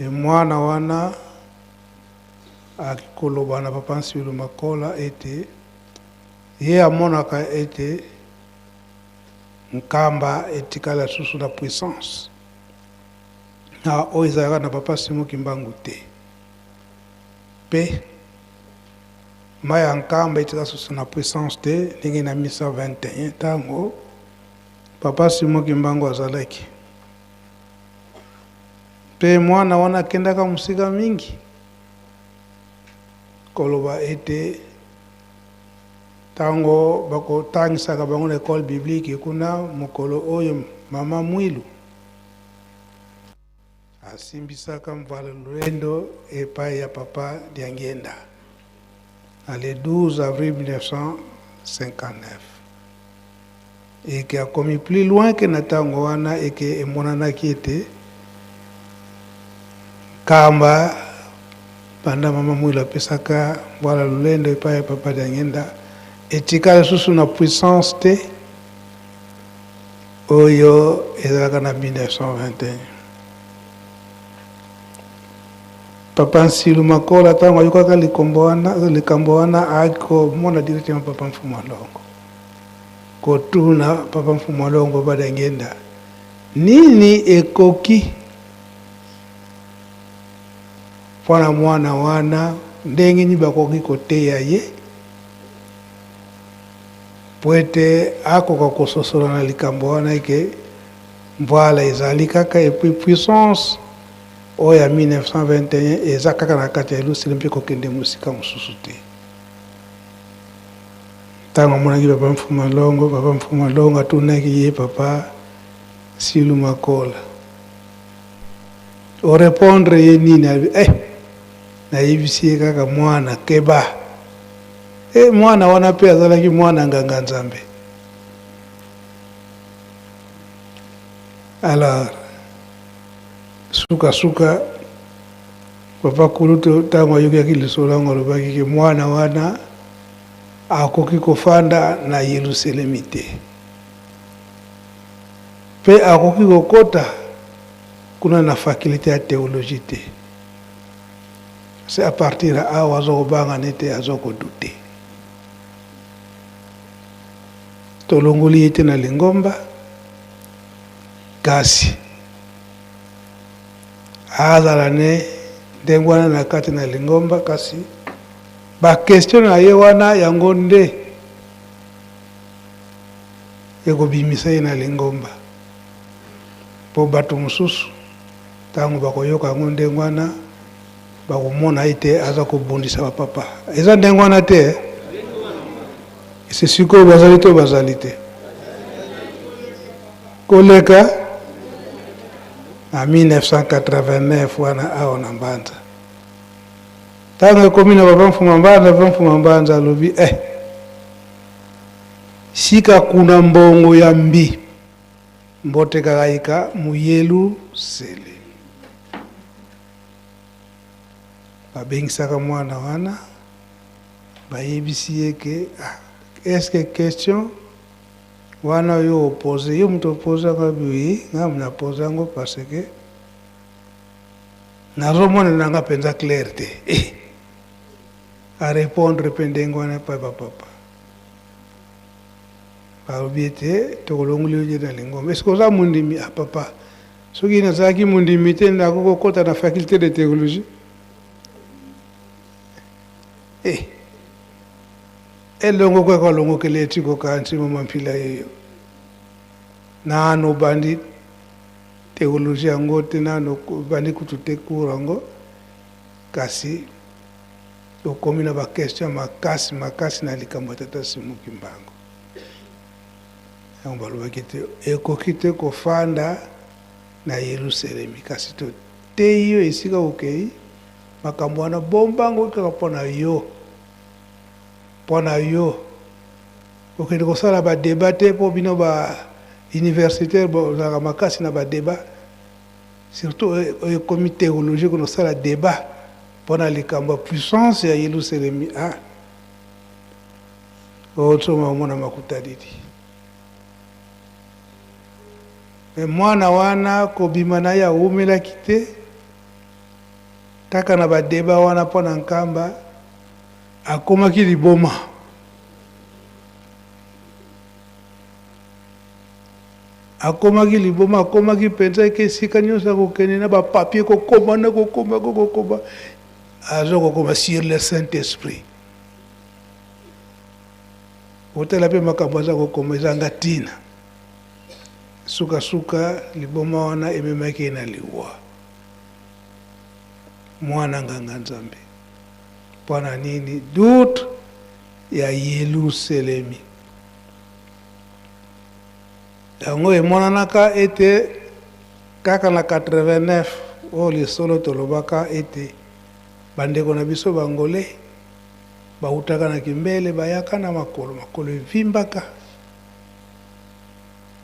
E mwana wana ayaki koloba na Papa Nsilu Makola ete ye amonaka ete Nkamba etikala lisusu na puissance na oyo ezalaka na Papa Simon Kimbangu te. Pe mayi ya Nkamba etikala lisusu na puissance te ndenge na 1921 ntango Papa Simon Kimbangu azalaki. Pe mwana wana akendaka mosika mingi koloba ete Tango bakotangisaka bango na ecole biblique kuna, mokolo oyo mama Mwilu asimbisaka Mvuala Lulendo epayi ya papa Diangienda na le 12 avril 1959 eke akomi plus loin ke na tango wana eke emonanaki ete Nkamba banda mama Mwilu apesaka Mvuala Lulendo epayi ya papa Diangienda etikala lisusu na puissance te oyo ezalaka na 1921. Papa Nsilu Makola ntango ayokaka likombo wana, likambo wana ayaki komona directement papa Mfumu Alongo kotuna papa Mfumu Alongo papa Diangienda nini ekoki mpo na mwana wana, ndenge nini bakoki koteya ye mpo ete akoka kososola na likambo wana eke Mvuala ezali kaka et puis puissance oyo ya 1921 eza kaka na kati ya Yelusalemi mpe kokende mosika mosusu te. Ntango amonaki Papa Mfuma Longo, Papa Mfuma Longo atunaki ye, Papa Nsilu Makola, o repondre ye nini? Alobi, eh, nayebisi ye kaka mwana keba. Eh, mwana wana mpe azalaki mwana nganga Nzambe. Alors, suka suka papa kulutu ntango ayokaki lisolo yango alobaki ke mwana wana akoki kofanda na Yelusalemi te mpe akoki kokota kuna na faculté ya théologie te. C'est à partir ya awa aza kobanga nete aza kodute. Tolongoli ye te na lingomba, kasi azala ne ndenge wana na kati na lingomba, kasi ba question na ye wana yango nde ekobimisa ye na lingomba, mpo bato mosusu ntango bakoyoka yango ndenge wana bakomona ete aza kobundisa ba papa. Eza ndenge wana te eh? Ese sikoyo bazali to bazali te koleka na 1989 wana awa na Mbanza. Ntango ekomi na papa Mfuma Mbanza, papa Mfuma Mbanza alobi eh, sika kuna mbongo ya mbi mbote kakaika muyelu sele. Babengisaka mwana wana, bayebisi ye ke ah, est-ce que question wana yo opose, yo moto opose yango? Abi oui, nga na pose yango parce que nazomona na nga mpenza clair te. Eh, a répondre mpe ndenge wana epai ba papa balobi ete tokolongoli yo nde na lingomba. Est-ce que oza mondimi? Ah papa, soki nazalaki mondimi te nakoki kokota na faculté de théologie? Eh, elongo kaka olongokeli etiko ka ntima mampila yeyo nano obandi théologie yango te, nano obandi kutu te cours yango, kasi okomi na ba question makasi makasi na likambo ya tata Simon Kimbangu. Yango balobaki ete ekoki te kofanda na Yelusalemi, kasi toteyi yo esika okei, makambo wana bomba yango kaka mpo na yo, mpo na yo. Kokende kosala ba debat te, mpo bino ba universitaire bozalaka makasi na ba debat, surtout oyo ekomi théologie, kono kosala debat mpo na likambo ya puissance ya Yelusalemi. Ah, oyo nsoma omona makuta didi. Me mwana wana kobima na ye awumelaki te. Kaka na ba debat wana mpo na Nkamba, akomaki liboma. Akomaki liboma, akomaki mpenza eke esika nyonso akokende na ba papier kokoma na kokoma kokoma, azo kokoma sur le Saint-Esprit. Otala mpe makambo aza kokoma ezanga ntina. Sukasuka liboma wana ememaki ye na liwa. Mwana nganga Nzambe. Mpo na nini? Doute ya Yelusalemi. Yango emonanaka ete kaka na 89 oyo lisolo tolobaka ete bandeko na biso bangole bawutaka na Kimbele bayaka na makolo, makolo evimbaka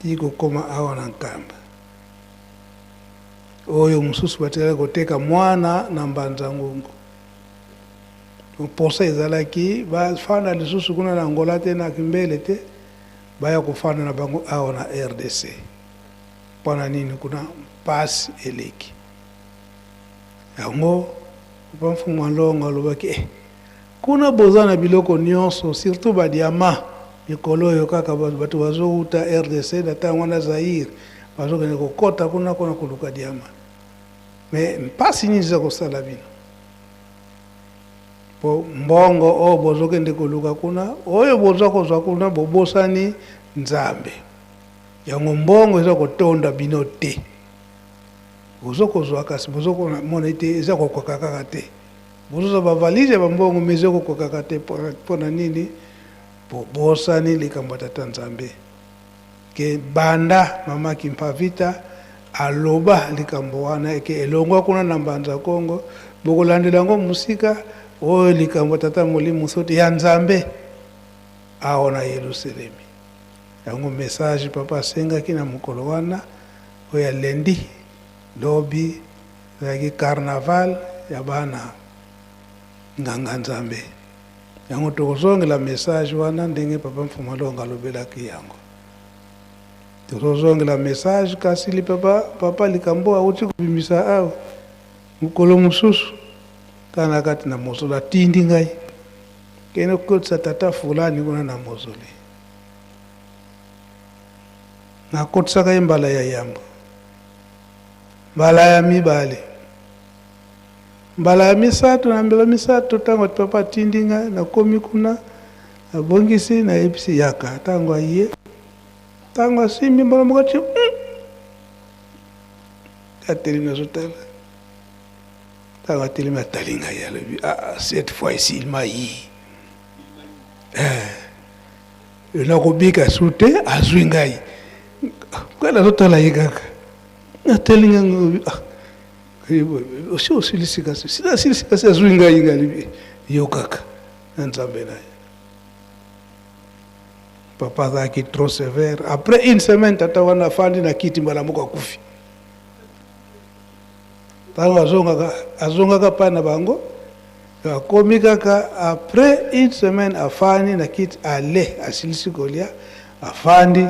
ti kokoma awa na Nkamba. Oyo mosusu batikali koteka mwana na Mbanza Ngungu. Mposa ezalaki bafanda lisusu kuna na Angola te, na Kimbele te, baya kofanda na bango awa na RDC. Mpo na nini? Kuna mpasi eleki. Yango Papa Mfumu Alongo alobaki, kuna boza na biloko nyonso, surtout ba diamant. Mikolo oyo kaka bato bazowuta RDC na ntango wana Zaïre bazokende kokota kuna kuna koluka diamant. Mais mpasi nini eza kosala bino? Po mbongo oyo bozokende koluka kuna, oyo boza kozwa kuna, bobosani Nzambe. Yango mbongo eza kotonda bino te. Bozo kozwa kasi bozo komona ete eza kokoka kaka te. Bozozwa ba valise ya ba mbongo mais eza kokoka kaka te. Mpo na nini? Bobosani likambo ya Tata Nzambe. Ke banda Mama Kimpavita aloba likambo wana eke elongwa kuna na Mbanza Kongo, bokolandela yango mosika, oyo likambo ya Tata Molimo Soto ya Nzambe awa na Yelusalemi. Yango message papa asengaki na mokolo wana oyo ya lundi, lobi ezalaki carnaval ya bana nganga Nzambe. Yango tokozongela message wana ndenge papa Mfumu Alonga alobelaki yango. Tokozongela message kasi li papa, papa likambo awuti kobimisa awa mokolo mosusu kaka na kati na mosolo atindi ngai kende kokotisa tata fulani kuna na mosole. Nakotisaka ye mbala ya yambo, mbala ya mibale, mbala ya misato, na mbala misato ntango papa atindi ngai nakomi kuna, nabongisi, nayebisi yaka. Ntango aye, ntango asimbi mbala moko atie, atelemi azotala. Ntango atelemi atali ngai alobi, ah, cette fois ici il m'a eu. Nakobika su te, azwi ngai. Ngai nazotala ye kaka. Natali ngai, ngai, ah, osi osilisi kasi, sila asilisi kasi azwi ngai, ngai alobi, yo kaka na Nzambe na ye. Papa azalaki trop sévère. Après une semaine, tata wana afandi na kiti mbala moko akufi. Tango azongaka, azongaka pa na bango, akomi kaka après une semaine afandi na kiti ale, asilisi kolia, afandi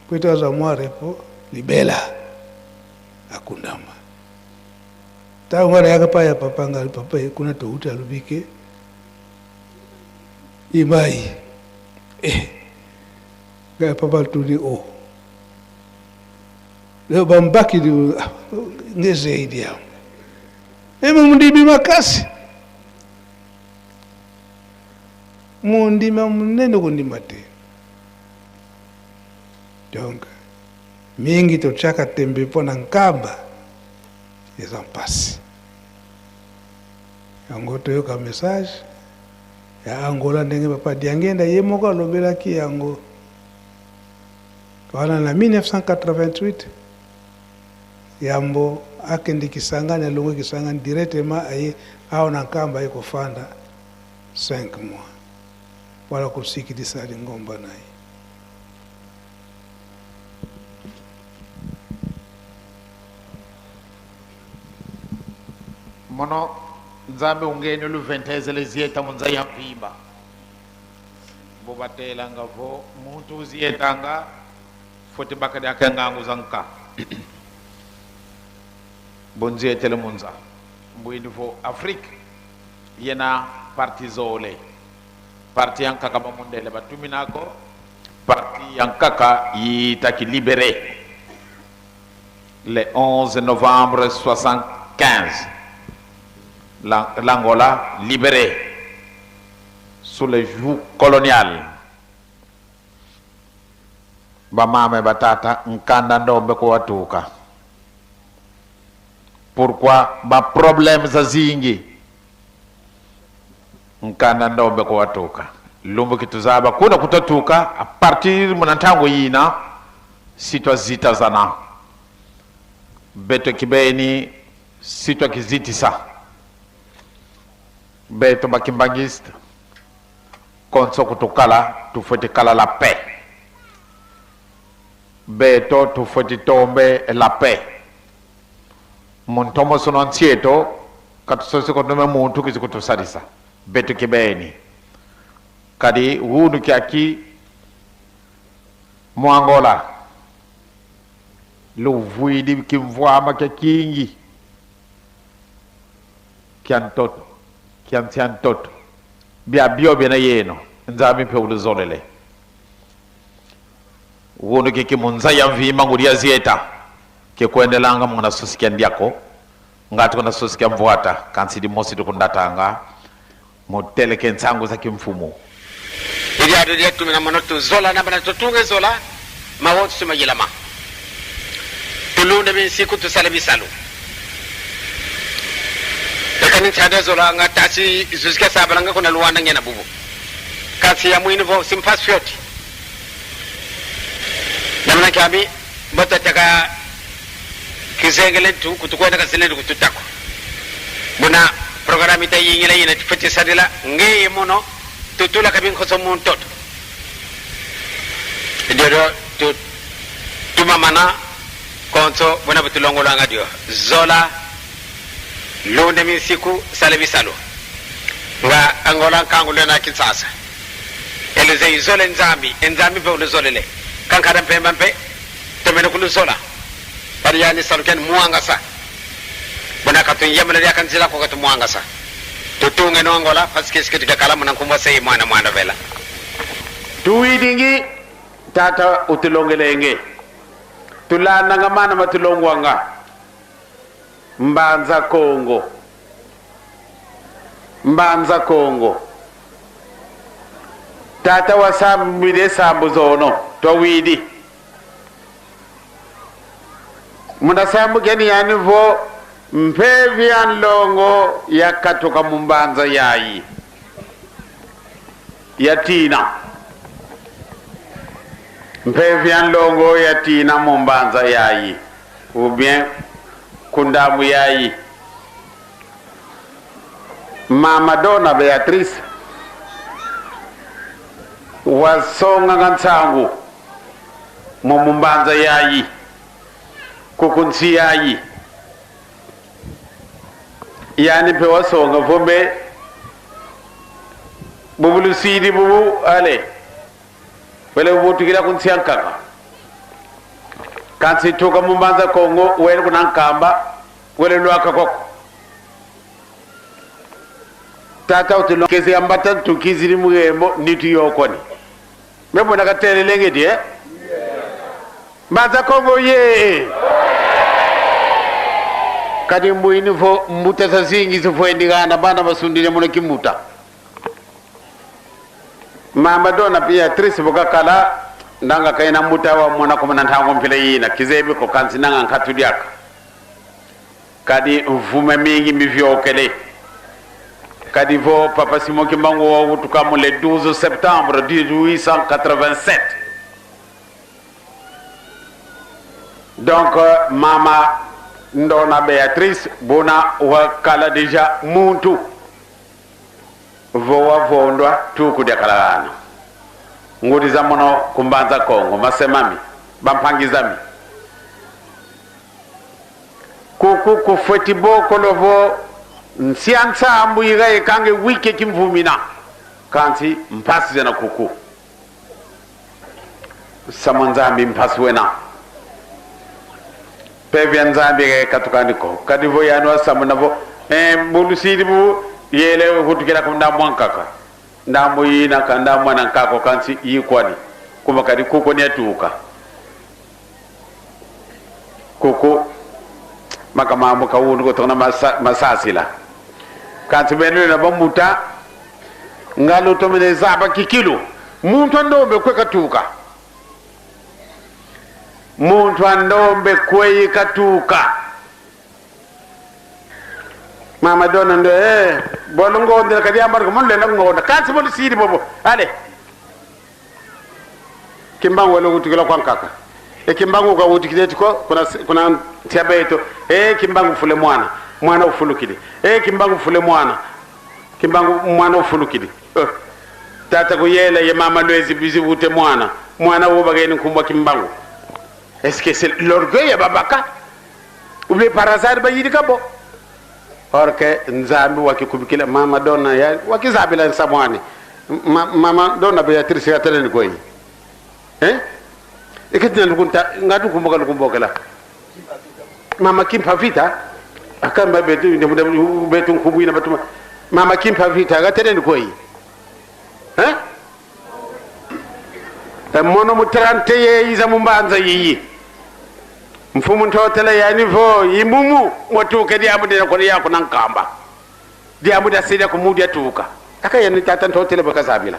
po ete azwa mwa repos libela akundama. Tango ngai nayaka pa ya papa ngai, papa ye kuna towuti alobi ke imai. Ngai papa atuni o. Leo bambaki ngezeidi yango. Eme mundimi makasi. Mondima monene kondima te. Donc mingi totiaka tembe mpo na Nkamba eza mpasi. Yango toyoka message ya Angola ndenge papa Diangenda ye moko alobelaki yango. Wana na 1988 yambo akende Kisangani, alongwe Kisangani directement aye awa na Nkamba aye kofanda 5 mois wala kosikilisa lingomba na ye. Mono Nzambe ungeni luventezele zieta munza ya mpimba. Bobatelanga vo muntu uzietanga foti bakadi akengangu zanka. Bonzietele munza. Mbwini vo Afrique yena parti zole parti yankaka bamundele batuminako parti yankaka yitaki libéré le 11 novembre 75, l'Angola libérée sous le joug colonial. Bamame batata nkanda ndombe ko watuka. Pourquoi ba problème za zingi nkanda ndombe ko watuka lumbu kituzaba kuna kutatuka a partir munantango yina sitwa zita zana beto kibeni sitwa kizitisa beto bakimbangista konso kutukala tufoti kala la paix beto tufoti tombe la paix muntomo sono nsieto katusosi kotume muntu kizi kutusalisa beto kibeni kadi wunu kyaki muangola luvwidi kimvwama kya kingi kya ntoto kya nsya ntoto bya bio byena yeno nzambi mpe uluzolele wunu kiki munza ya mvima ngulia zieta kikwendelanga mwana sosikia ndiako ngati kuna sosikia mvwata kansidi mosi tukundatanga muteleke nsangu za kimfumo iliado dia tumina mono tuzola na bana tutunge zola mawo tusuma tulunde minsiku tusale bisalu ekani tsada zola nga tasi zuzika sabala nga kuna luwanda ngena bubu kasi ya mwini vo simpas fyoti namna kyami bota taka kizengele tu kutukwenda kazilendu kututako buna programme ita yingila yina tifati sadila ngeye mono tutula kabin khoso muntoto diodo tu tumamana konso buna butulongolanga dio zola lunde minsiku sale bisalo nga angola kangulo na Kinshasa elize izole nzambi nzambi pe uluzolele kankada mpemba mpe tomene kuluzola bari yani saluken muanga sa bona katun yamana ya kanzila ko katu muanga sa tutunge no angola parce que skitika kala muna kumwa sei mwana mwana vela tuwidingi tata utulongelenge tulananga mana matulongwanga mbanza Kongo mbanza Kongo tata wasambile sambu zono towidi munasambukeni yani vo mpevya nlongo yakatuka mumbanza yayi yatina mpevya nlongo yatina mumbanza yayi ou bien kundamu yayi mama dona Beatrice wasonga ngansangu mumbanza yayi kukunsi yayi yani pe wasonga vombe bubulu sidi bubu ale wele bubutukila kunsi yankaka kansi tuka mumbanza Kongo wele kunankamba wele lwaka koko tata utulo kezi ambata tukiziri mugembo nitu yokoni mebo nakatele lengedi eh mbanza Kongo ye kadi mbuini fo mbuta sa singi so fo ndigana bana basundile muno kimbuta mama dona Beatrice bokakala ndanga kaina mbuta wa mona ko nantango mpele yina kizebi ko kansi nanga nkatudiaka kadi mvume mingi mivyokele kadi vo papa Simon Kimbangu wa wutuka mu le 12 septembre 1887 donc mama ndona Beatrice bona wakala deja muntu vo wavondwa tukudiakalana ngudi za mono kumbanza Kongo masemami bampangizami kuku kufweti boko lovo nsiansa ambu yigaye kange wike kimvumina kanti mpasi zena kuku samonzambi mpasi wena pevya nzambi katukandiko kadivo yanu asamu navo Bulu sidi bu yele hutukila ko ndambo nkaka ndambo yina ka ndambo na nkako kansi yikwani kuma kadi kuko ni atuka kuko makamambo kawundu ko tona masasila kansi benule na bamuta ngalo tomene zaba kikilu muntu andombe kwe katuka muntu andombe kwe katuka mama dona ndo bolo ngondela kadi ambar ko mon le ngonda kansi bolo sidi bobo ale kimbangu wala wutukila kwa nkaka e kimbangu ka wutukile ko kuna kuna tiabeto e kimbangu fule mwana mwana ufulukile e kimbangu fule mwana kimbangu mwana ufulukile tata kuyela ye mama lwezi bizi wute mwana mwana wo bageni kumbwa kimbangu. Est-ce que c'est l'orgueil ya babaka ou bien par hasard ba yidi kabo or que nzambi wakikubikila mama dona ya wakizabila nsamwani mama dona Beatrice ya koyi ikatina lukunta ngatu kumboka lukumbokela mama kimpa vita akamba betu betu nkubuina batuma mama kimpa vita gatene koyi mono mutrante ye iza mumbanza yiyi mfumu ntotela yani vo yimumu watuke diamu de ko ya ko nankamba diamu da sida ko mudi atuka aka yani tata ntotela bakazabila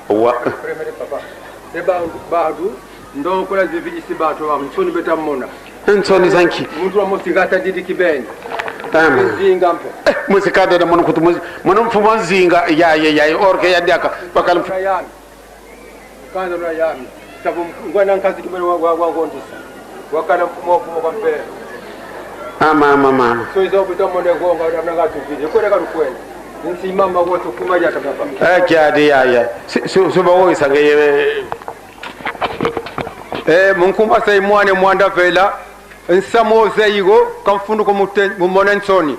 wa papa e ba badu ndo kola zivi isibato wa mtsoni beta mona ntsoni zanki muntu wa musigata didi kibeni nzinga mpe musikada da mono kutu mono mfumo nzinga ya ya ya orke ya diaka bakal yami kanza na yami sabu ngwana nkazi kibeni wa wa ngondisa wakala mfumo mfumo kwa mpe ama ama mama so izo beta mona gonga da nga tuvidi ko daga rukwenda nsi mama wote kumaja kababa eh ya ya so ba wo sanga ye munkumba sai mwane mwanda vela nsamo zeigo kamfundu ko mumone nsoni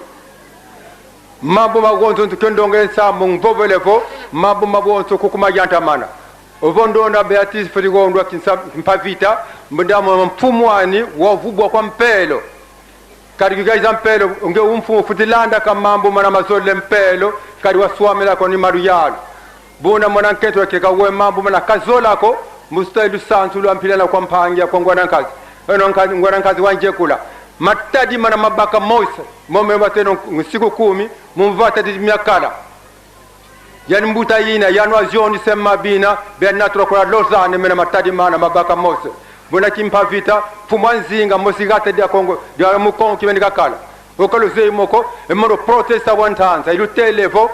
mambo magonzo tukendonge nsambo mvovelevo mambo mabonzo kukumajanta mana ovondona Beatrice Feligondwa kimpavita mbundamo mfumwani wavubwa kwa mpelo kari kigaiza mpelo nge umfumu futilanda kamambo mana mazole mpelo kari waswamela ko ni maruyalo buna mwana nketo keka we mambo mana kazolako mustailu sansu lwampilana kwa mpangia kwa ngwana nkazi eno nkazi ngwana nkazi wanje kula matadi mana mabaka mose mome bateno siku 10 mumvata di miakala yani mbuta yina yanwa zioni sema bina bena trokola lozane mena matadi mana mabaka mose buna kimpa vita fumwa nzinga mosigate dia Kongo dia mukongo kibendi kakala okalo zei moko emoro protesta wantanza ilutelevo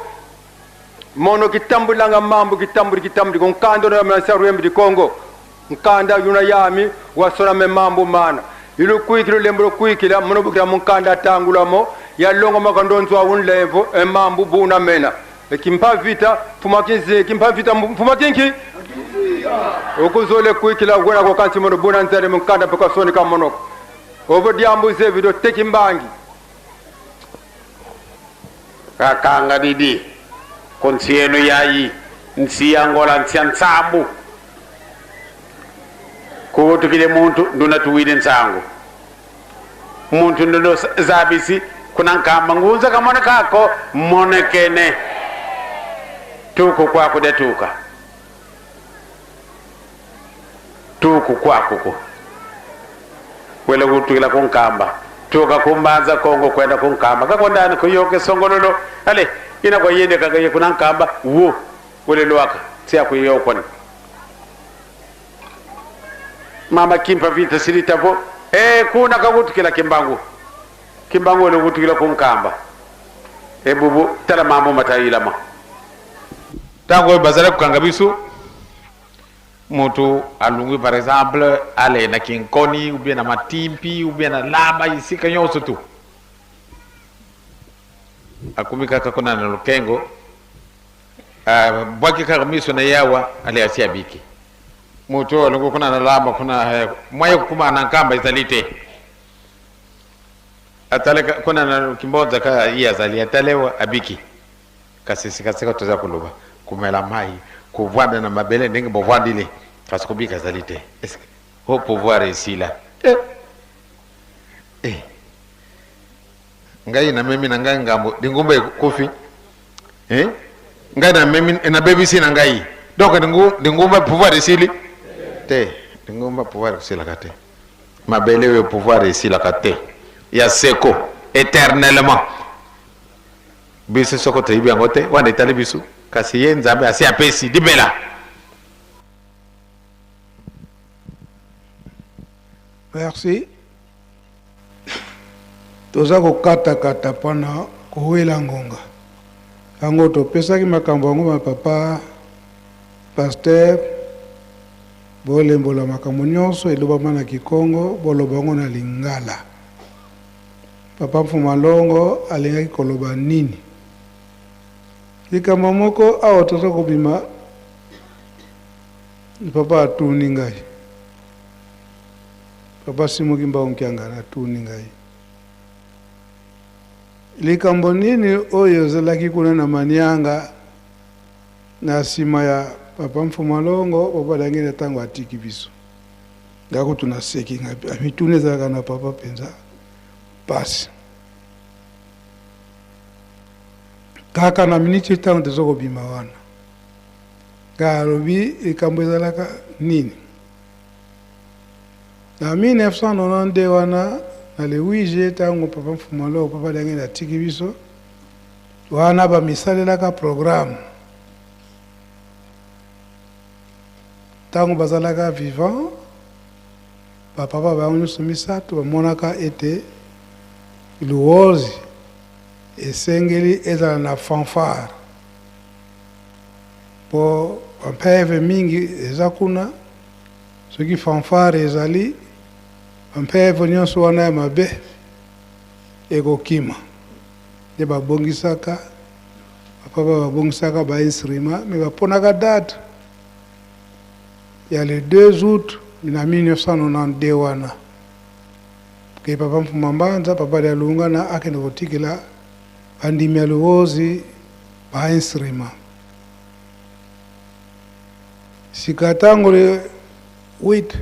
mono kitambulanga mambo kitambuli kitambuli konkando na mansa ruembi di Kongo nkanda yuna yami wasona me mambo mana ilukwikila lembo lukwikila mono bukila munkanda tangulamo yalongo makandonzwa unlevo emambo buna mena kimpa vita fuma kinzi kimpa vita fuma kinki okuzole kwikila gwena ko kansi mono buna nzale munkanda paka soni kamonoko obo diambu zevido tekimbangi kakanga didi konsienu yayi nsi angola nsi nsambu kubutukile muntu nduna tuwile nsangu muntu nduno zabisi kuna nkamba ngunza kamone kako monekene tuku kwako detuka tuku kwako ko wele kutukila kunkamba tuka kumbanza Kongo kwenda kunkamba kakondani kuyoke songololo ale ina kwa yende kakaye kuna nkamba wo wele lwaka tia kuyokoni mama kimpa vita silitavo kuna kakutukila kimbangu kimbangu wele kutukila kunkamba bubu tala mambo matayilama tango bazala kukanga biso mutu alungwi par exemple ale na kinkoni ou bien na matimpi ou bien na laba isika nyonso tu akumi kaka kuna na lukengo bwaki kaka miso na yawa ale asia biki mutu alungwi kuna na laba kuna mwaye kuma na nkamba izalite atale kuna na kimbonza ka iya zali atalewa abiki kasisi kasika toza kuluba kumela mai kuvanda na mabele ndenge bovandile kasi kubika zali te. Est-ce que au pouvoir ici là? Ngai namemi na ngai ngambo, lingomba ekufi. Eh? Ngai namemi, nabebisi na ngai. Donc lingomba pouvoir esili te. Lingomba pouvoir esilaka te. Mabele oyo pouvoir esilaka te. Ya seko éternellement. Biso soko toyebi yango te, wana etali biso. Kasi ye Nzambe asi apesi libela. Merci. Toza kokatakata mpona kowela ngonga. Yango topesaki makambo yango ma papa pasteur, bolembola makambo nyonso elobama na Kikongo, boloba yango na Lingala. Papa Mfuma Longo alingaki koloba nini? Likambo moko awa toza kobima, papa atuni ngai. Papa Simon Kimbangu Kiangani atuni ngai. Likambo nini oyo ezalaki kuna na Manianga na sima ya papa Mfuma Longo, papa Dangenda tango atiki biso? Nga kutu naseki, nga mituna ezalaka na papa penza pasi. Kaka na miniti ntango toza kobima wana, nga alobi likambo ezalaka nini? Na 1992 wana na le 8 juillet ntango papa Mfuma Longo, papa Dangenda atiki biso, wana bamisalelaka programme. Ntango bazalaka vivant, ba papa bango nyonso misato bamonaka ete Luozi esengeli ezala na fanfare po ba mpeve mingi eza kuna. Soki fanfare ezali, ba mpeve nyonso wana ya mabe ekokima. Nde babongisaka, ba papa babongisaka ba instruments, mais baponaka date ya le 2 août na 1992 wana ke papa Mfuma Mbanza, papa Dialungana akende kotikela bandimi ya Luozi ba instruments. Sika tango le 8,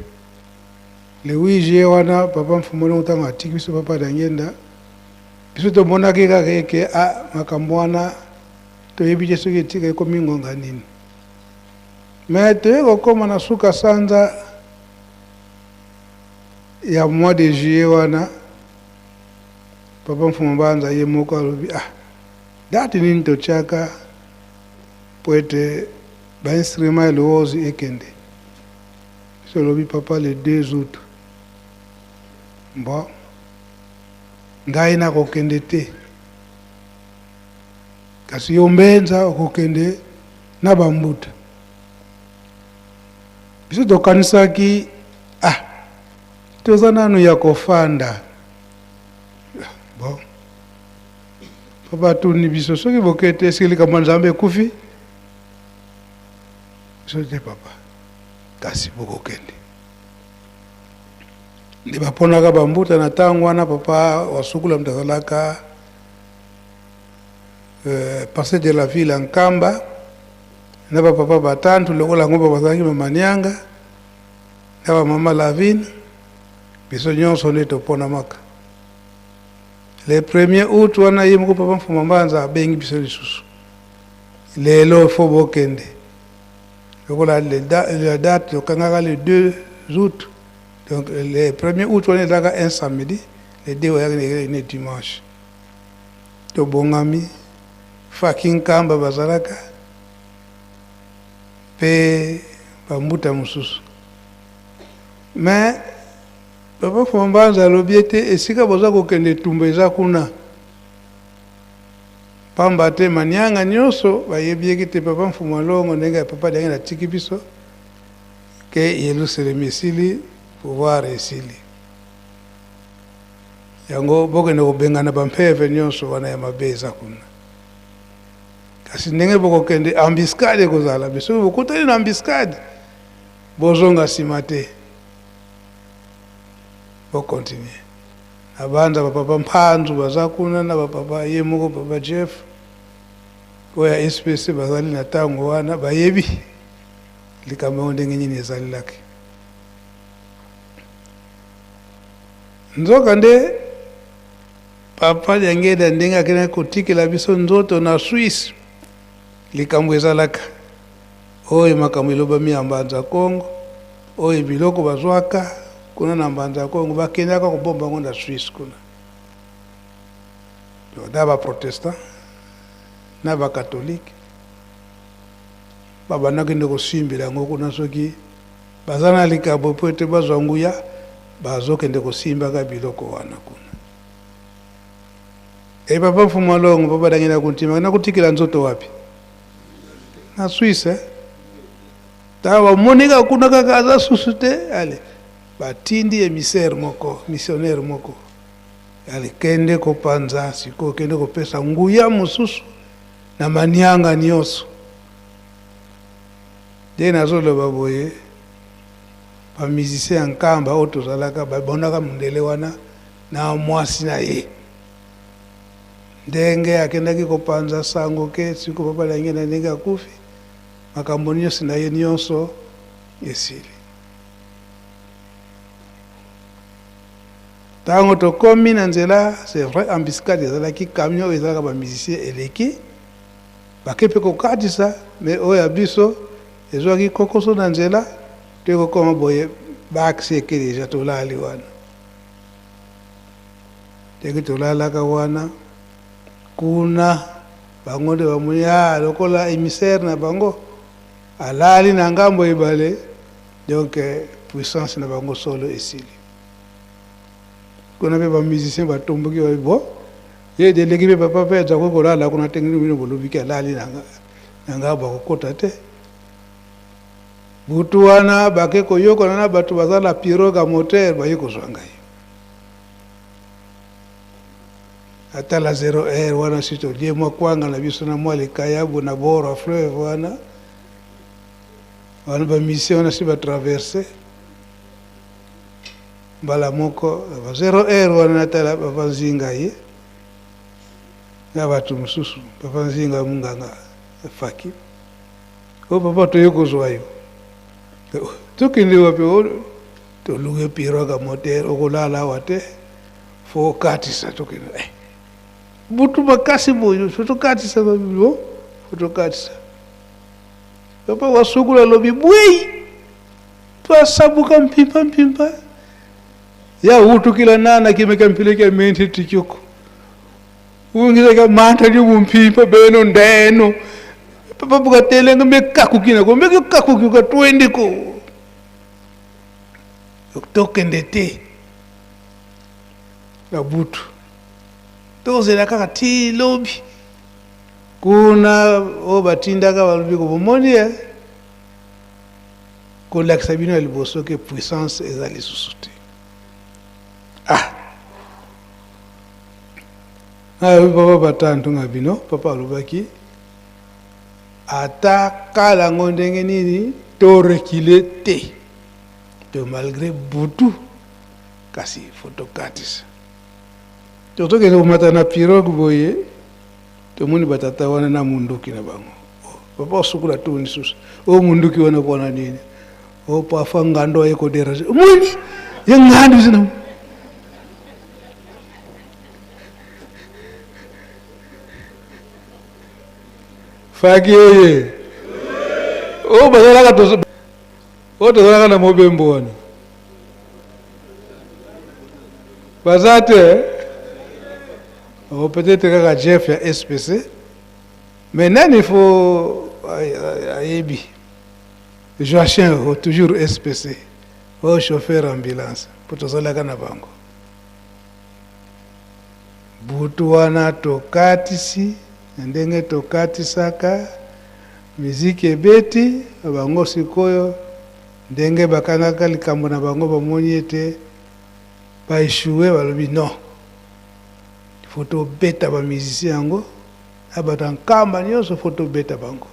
le 8 juillet wana papa Mfuma Longo tango atiki biso papa Diangienda, biso tomonaki kaka eke a makambo wana toyebi te soki etika ekomi ngonga nini. Mais toye kokoma na suka sanza ya mois de juillet wana, papa Mfuma Mbanza ye moko alobi ah date nini totiaka po ete ba instruments ya Luozi ekende. Biso olobi papa le 2 août. Bon, ngai nakokende te, kasi yo mbenza okokende na bambuta. Biso tokanisaki ah toza nanu ya kofanda. Bon, papa atuni biso soki bokete eske likambo ya Nzambe ekufi? Biso te papa, kasi bokokende. Nde baponaka bambuta na tango wana papa Wasukula moto azalaka pasteur de la ville ya Nkamba na ba papa batantu lokola yango ba bazalaki ba Manianga na ba mama Lavine, biso nyonso nde toponamaka. Le 1er août wana ye moko papa Mfuma Mbanza abengi biso lisusu, lelo fo bokende lokola la date tokangaka le 2 août, donc le 1er août wana ezalaka un samedi, le 2 oyaki ne dimanche. Tobongami faki Nkamba bazalaka pe bambuta mosusu, mais papa Mfuma Mbanza alobi ete esika boza kokende etumba eza kuna, pamba te manianga nyonso bayebi eke te papa Mfuma Longo ndenge ya papa Diangienda atiki biso ke Yelusalemi esili, pouvoir esili. Yango bokende kobengana ba mpeve nyonso wana ya mabe eza kuna. Kasi ndenge bokokende embuscade ekozala, mais soki bokutani na embuscade bozonga sima te, bo continuer. Na banza ba papa Mpanzu baza kuna na ba papa ye moko papa Jeff oyo ya SPC bazali na tango wana, bayebi likambo yango ndenge nini ezalelaki. Nzoka nde Papa Diangienda ndenge akendaki kotikela biso nzoto na Suisse, likambo ezalaka oyo makambo elobami ya Mbanza Kongo, oyo biloko bazwaka kuna na Mbanza Kongo bakendaka kobomba yango na Suisse kuna. Donc, na ba protestants na ba catholiques babandaki nde kosimbela yango kuna soki baza na likambo mpo ete bazwa nguya, bazokende kosimbaka biloko wana kuna. E papa Mfumu Alongo, papa Dangenda Kuntima, nakotikela nzoto wapi? Na Suisse, eh? Tango bamoni kaka kuna kaka aza susu te, ale batindi émissaire moko, missionnaire moko, ale kende kopanza sikoyo, kende kopesa nguya mosusu na manianga nyonso. Nde nazoloba boye, ba musiciens ya Nkamba oyo tozalaka babonaka mundele wana na mwasi na ye, ndenge akendaki kopanza sango ke siko papa Diangienda ndenge akufi, makambo nyonso na ye nyonso esili. Tango tokomi na nzela, c'est vrai embuscade ezalaki, camion oyo ezalaka ba musiciens eleki, bake pe kokatisa, mais oyo ya biso ezwaki kokoso na nzela, toye kokoma boye ba axe eke dejà tolali wana. Ndenge tolalaka wana kuna, bango nde bamoni ah, lokola émissaire na bango alali na ngambo ebale, donc puissance na bango solo esili. Kuna pe ba musiciens batomboki, babi bon ye deleki pe papa pe aza kolala kuna te, bino bolobi ke alali na ngambo akokota te. Butu wana bake koyokana na bato baza na pirogue à moteur, baye kozwa ngai ata la 0 heure wana, si tolie mwa kwanga na biso na mwa likayabu na bord ya fleuve wana wana, ba musiciens wana si batraverse mbala moko ba 0 heure wana, natala papa Nzinga ye na bato mosusu. Papa Nzinga munganga faki o papa, toye kozwa yo, tokende wapi? Toluki pirogue à moteur, okolala awa te, fo okatisa. Tokende eh. Butu makasi boye, fo tokatisa bo, fo tokatisa. Papa wasukula alobi bwei, twasabuka mpimpa mpimpa ya utukila nana kimeka mpileka menti tichuko ungizeka manta di bumpimpa beno ndeno papa bukatelenga mekakukina ko mekakakuka twende ko tokende te na butu, tozela kaka ti lobi. Kuna oyo batindaka balobi ko bomoni ye kolakisa bino ya liboso ke puissance eza lisusu te. Ah, nalobi papa batantu nga bino, papa alobaki ata kala yango ndenge nini to reculer te, to malgré butu kasi fo tokatisa. Tozokende komata na pirogue boye, tomoni batata wana na munduki na bango. Papa osukula tu lisusu o munduki wana mpona nini? O parfois ngando aye koderange, omoni ye ngando zina faki oye oyo bazalaka oyo tozalaka na mobembo wana baza te. O peut-être kaka Jeff ya SPC, mais nani fo ayebi Joachim o toujours SPC o chauffeur ambulance mpo tozalaka na bango. Butu wana tokatisi na ndenge tokatisaka, miziki ebeti bango. Sikoyo ndenge bakangaka likambo na bango, bamoni ete baéchoué, balobi non, fo tobeta bamusicien yango na bato ya Nkamba nyonso, fo tobeta bango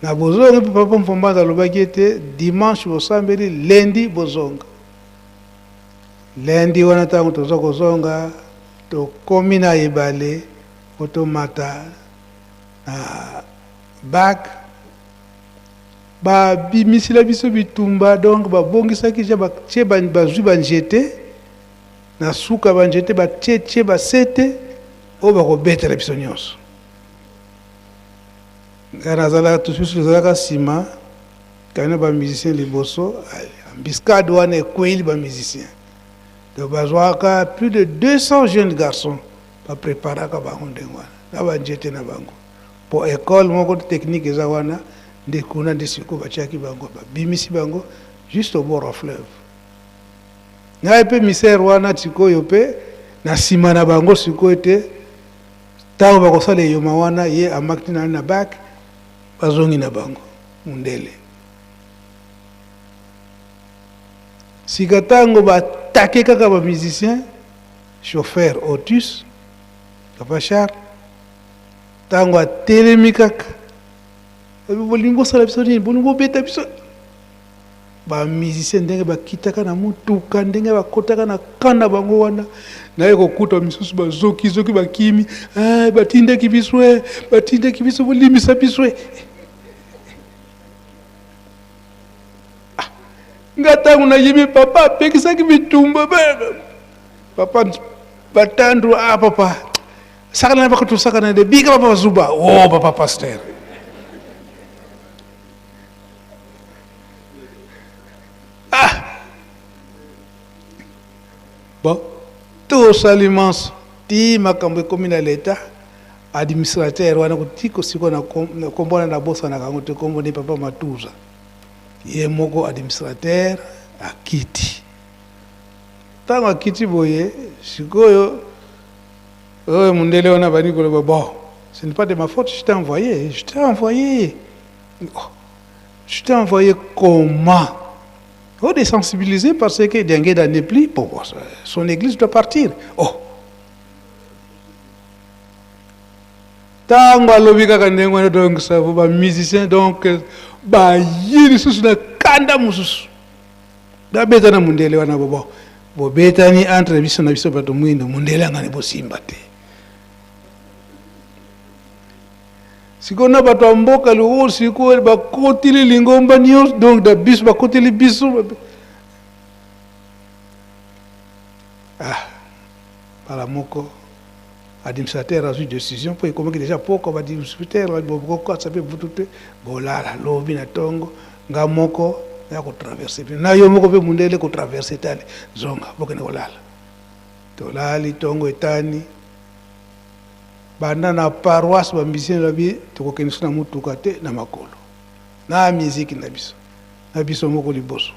na bozongi. Mpe papa Mfombanza alobaki ete dimanche bosambeli, lundi bozonga. Lundi wana ntango toza kozonga, tokomi na ebale po tomata na bac, babimisila biso bitumba. Donc babongisaki ja, batie, bazwi banzete. Na suka banzete batietie basete oyo bakobetela biso nyonso. Ngai nazalaka, biso tozalaka nsima, kani na bamusicien liboso. Embuscade wana ekweyeli bamusicien. Donc bazwaka plus de 200 jeunes garçons, bapreparaka bango ndenge wana na banzete na bango, po école moko technique eza wana nde kuna nde sikoyo batiaki bango, babimisi bango juste au bord ya fleuve. Ngai mpe misere wana sikoyo mpe na nsima na bango sikoyo te. Ntango bakosala eyoma wana, ye amakti na na bak, bazongi na bango mundele. Sika ntango batake kaka bamusicien, chauffeur Otus, papa Charles, ntango atelemi kaka, bolingi bosala biso nini? Bolingi bobeta biso? Bamusicien ndenge bakitaka na motuka, ndenge bakotaka na camp na bango wana, naye kokuta misusu bazokizoki, bakimi. Eh, batindaki biso, eh, batindaki biso, bolimbisa biso. Eh. Ah, nga ntango nayebi papa apekisaki bitumba, papa batandu. Ah, papa sakana na bakotosakana de bika, papa bazuba. Oh, papa pasteur. Ah bon, tosali manso ti makambo ekomi na leta. Administrateur wana kotiko sikoyo na kombo wana nabosanaka yango te, kombo ni papa Matuza. Ye moko administrateur akiti. Ntango akiti boye sikoyo, oyo mondele wana bandi koloba: "Bon, ce n'est pas de ma faute, je t'ai envoyé, je t'ai envoyé." Oh, je t'ai envoyé comment? Oh, désensibiliser parce que Diangienda n'est plus bon, son église doit partir. Oh, ntango alobi kaka ndenge wana, donc ça va, bamusicien donc bayi lisusu na kanda mosusu, babeta na mondele wana. Bobo bobetani entre biso na biso bato mwindo, mondele angani bosimba te. Sikoyo na bato ya mboka loo sikoyo bakotili lingomba nyonso, donc na biso bakoteli biso. Ah, mbala moko administrateur azwi décision, mpo ekomaki déjà poko. Baadministrateur bokokatisa mpe butu te, bolala. Lobi na ntongo, nga moko ya kotraverse mpe na yo moko mpe mundele kotraverse tale, zonga, bokende kolala. Tolali, ntongo etani, banda na paroisse bamusicien babi tokokende so na motuka te, na makolo na miziki na biso, na biso moko liboso.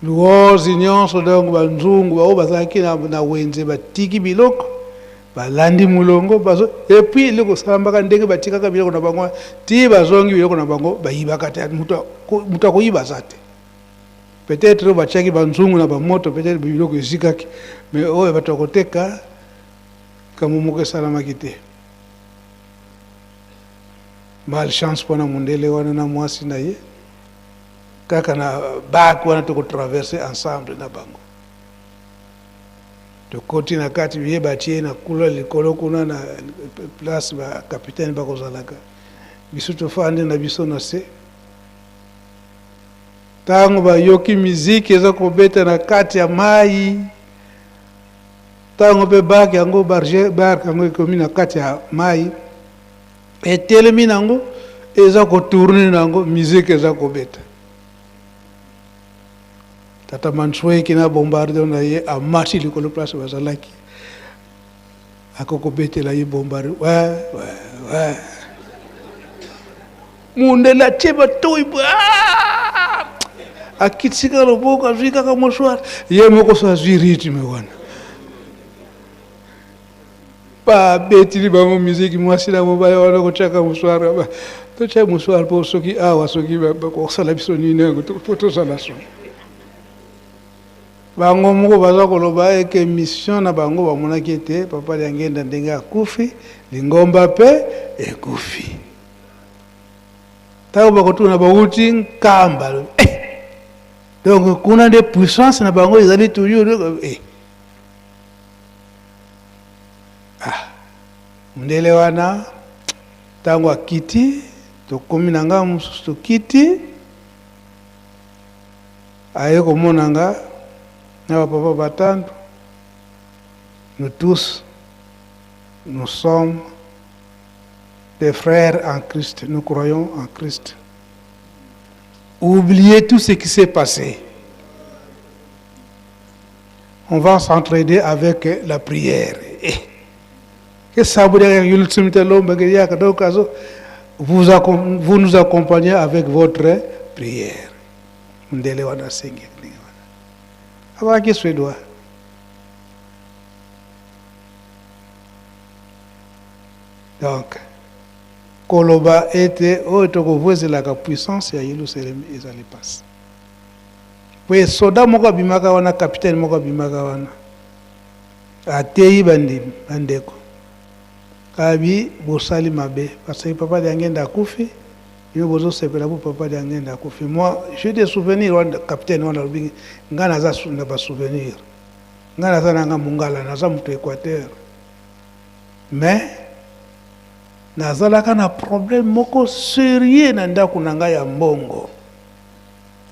Luozi nyonso, donc banzungu baoyo bazalaki na wenze batiki biloko, balandi molongo bazo. Et puis eloko esalambaka, ndenge batikaka biloko na bango ti bazongi, biloko na bango bayibaka te, moto akoyiba aza te. Peut-être oyo batiaki banzungu na bamoto, peut-être biloko ezikaki, mais oyo bato ya koteka, kambo moko esalamaki te. Malchance mpona mondele wana na mwasi na ye, kaka na bak wana tokotraverse ensemble na bango, tokoti na kati, ye batie na kula likolo kuna na place bacapitaine bakozalaka, biso tofandi na biso na se. Ntango bayoki miziki eza kobeta na kati ya mai, ntango mpe barque yango, barque yango ekomi na kati ya mai, etelemi nango, eza kotourne nango, miziki eza kobeta, tata Mansweki na bombarde na ye amati likolo place bazalaki, akokobetela ye bombarde we mundele atie batoi, akitisi kaka loboko, azwi kaka mouchoir, ye moko so azwi rythme wana, babetili bango miziki. Mwasi na mobali wana kotiaka mouchoir, totia mouchoir mpo soki awa soki bakosala biso nini yango, po tozala so. Bango moko baza koloba eke mission na bango bamonaki ete papa Liangenda ndenge akufi, lingomba mpe ekufi. Ntango bakotuna, bauti Nkamba, eh! Donc kuna nde puissance na bango ezali toujours. Eh. Ah, mondele wana ntango akiti, tokomi na ngambo mosusu, tokiti, aye komona nga. Na bapapa batandu, nous tous, nous sommes des frères en Christ. Nous croyons en Christ. Oubliez tout ce qui s'est passé. On va s'entraider avec la prière. Eh, que ça veut dire? Donc, vous nous accompagnez avec votre prière. Ndele wana sengi ndenge wana. Azalaki Suédois. Donc, koloba ete oyo tokovwezelaka puissance ya Yelusalemi ezali pasi. Po soda moko abimaka wana, capitaine moko abimaka wana, ateyi bandimi bandeko, abi bosali mabe parce que papa Diangenda akufi, bino bozosepela po papa Diangenda akufi. Moi, j'ai des souvenirs wana. Capitaine wana alobi: ngai naza na basouvenir, ngai naza nanga mongala, naza moto Équateur, mais nazalaka na problème moko sérieux na ndako na ngai ya mbongo.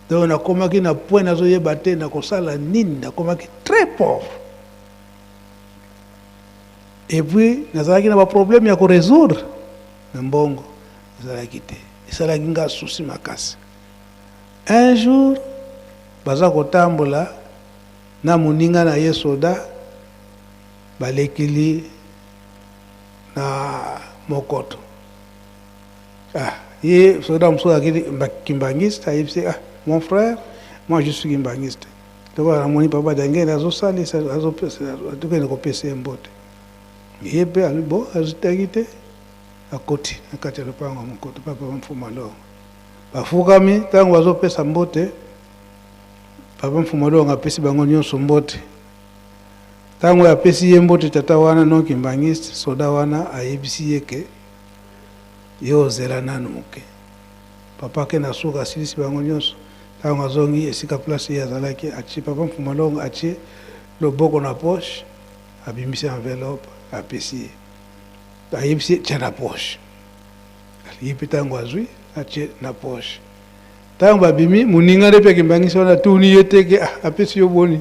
Donc nakomaki na point nazoyeba te nakosala nini, nakomaki très pauvre et puis nazalaki na baproblème ya korésoudre na mbongo ezalaki te, esalaki nga souci makasi. Un jour baza kotambola na moninga na ye soda, balekili na mokoto. Ah, ye soda mosusu azalaki kimbangiste, ayebisi: "Ah, mon frère, moi je suis kimbangiste." Lokola namoni papa Diangenda azosalisa, tokende kopesa ye mbote. Ye mpe alobi bo azitaki te, akoti na kati ya lopango ya mokoto. Papa Mfuma Longo bafukami. Ntango bazopesa mbote, papa Mfuma Longo apesi bango nyonso mbote. Ntango apesi ye mbote, tata wana non kimbangiste, soda wana ayebisi ye ke ye ozela nanu moke. Papa ake na suka, asilisi bango nyonso. Ntango azongi esika place ye azalaki, atie, papa Mfuma Longo atie loboko na poche, abimisi enveloppe, apesi ye, ayebisi ye: "Tia na poche." Ye mpe ntango azwi, atie na poche. Ntango babimi, moninga nde mpe akimbangisi wana atuni ye teke: "Ah, apesi yo boni?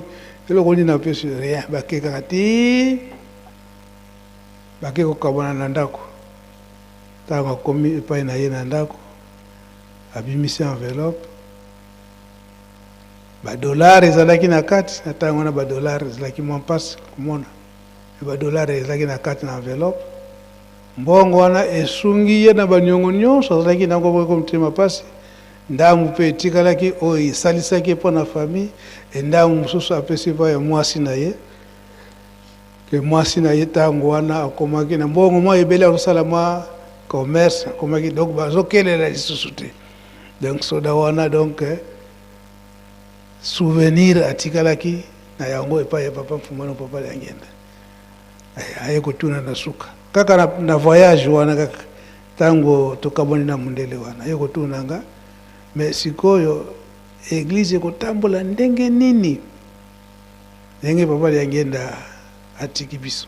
Eloko nini apesi yo?" Rien. Bake kaka ti bake kokabwana na ndako. Ntango akomi epai na ye na ndako, abimisi enveloppe, badolare ezalaki na kati. Na ntango wana badolare ezalaki mwa mpasi komona, badolare ezalaki na kati na enveloppe. Mbongo wana esungi ye na baniongo nyonso azalaki nango boyeko motema mpasi. Ndambu mpe etikalaki oyo esalisaki mpo na famille, endambu mosusu apesi mpo ya mwasi na ye. Ke mwasi na ye ntango wana akomaki na mbongo mwa ebele, akosala mwa commerce, akomaki, donc bazokelela lisusu te. Donc soda wana, donc souvenir atikalaki na yango epai ya papa Mfumano, papa Diangenda. Aye kotuna na suka kaka na voyage wana kaka, ntango tokabwani na mondele wana, aye kotuna nga: "Mais sikoyo église ekotambola ndenge nini, ndenge papa Diangenda atiki biso?"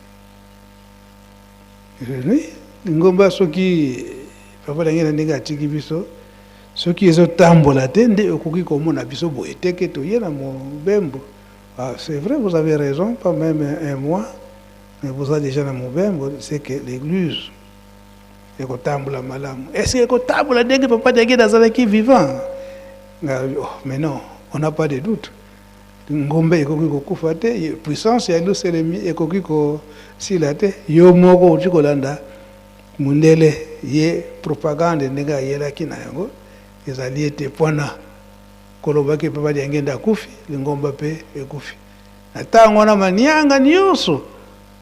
Oui, lingomba, soki papa Diangenda ndenge atiki biso, soki ezotambola te, nde okoki komona biso boye te ke toye na mobembo. Ah, c'est vrai, vous avez raison, pas même un mois, mais vous êtes déjà na mobembo, c'est que l'église ekotambola malamu. Est ce que ekotambola ndenge papa Diangenda azalaki vivant? Oh, mais non, on n'a pas de doute. Ngombe ekoki kokufa te, puissance ya Yelusalemi ekoki kosila te. Yo moko oti kolanda mundele, ye propagande ndenge ayelaki na yango ezali ete mpona kolobaki papa Diangenda akufi, lingomba mpe ekufi. Na ntango wana manianga nyonso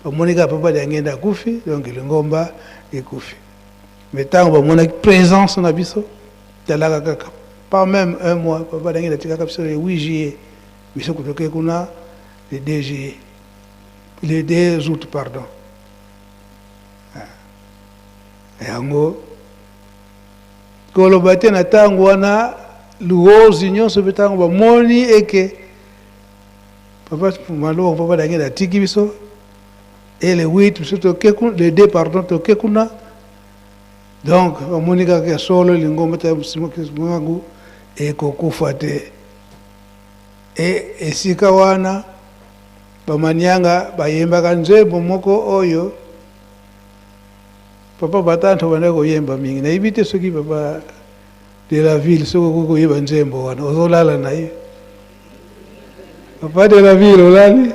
bamoni kaka papa Diangenda akufi, donc lingomba ekufi. Mais ntango bamonaki présence na biso, talaka kaka, pas même un mois, papa Diangenda atikaka biso le 8 juillet, biso kotoke kuna le 2 juillet, le 2 août, pardon. Yango koloba te, na ntango wana luozi nyonso mpe ntango bamoni eke papa Malongo, papa Diangenda atiki biso, et le 8 biso toke kuna, le 2, pardon, toke kuna. Donc bamoni kaka ya solo lingomba ta Kimbangu ekokufa te. E esika wana. Bamanianga bayembaka nzembo moko oyo papa batanto bandaki koyemba mingi. Nayebi te soki papa de la ville soki okoki koyeba nzembo wana, ozolala na ye. Papa de la ville olali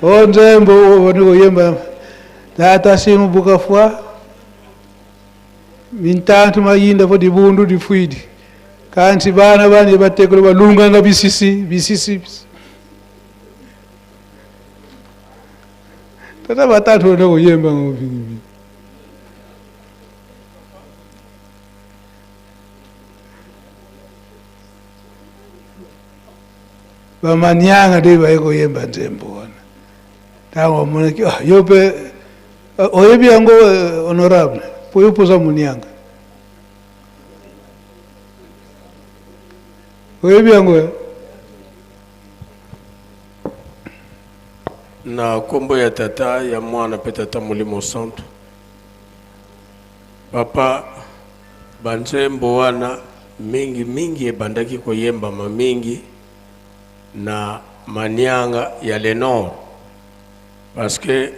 o nzembo oyo bandi koyemba tata simu buka fwa mintantu mayinda fo dibundu difwidi kanti bana bani batekolo balunganga bisisi bisisi bisisi. Tata batatu bandi koyemba ngo mingi. Bamanianga nde baye koyemba nzembo wana. Ntango bamonaki, ah, yo mpe oyebi yango, honorable, po yo mpoza monianga. Oyebi yango, eh? Na nkombo ya Tata, ya Mwana mpe Tata Molimo Santu. Papa, banzembo wana mingi mingi ebandaki koyembama mingi na manianga ya le nord, parce que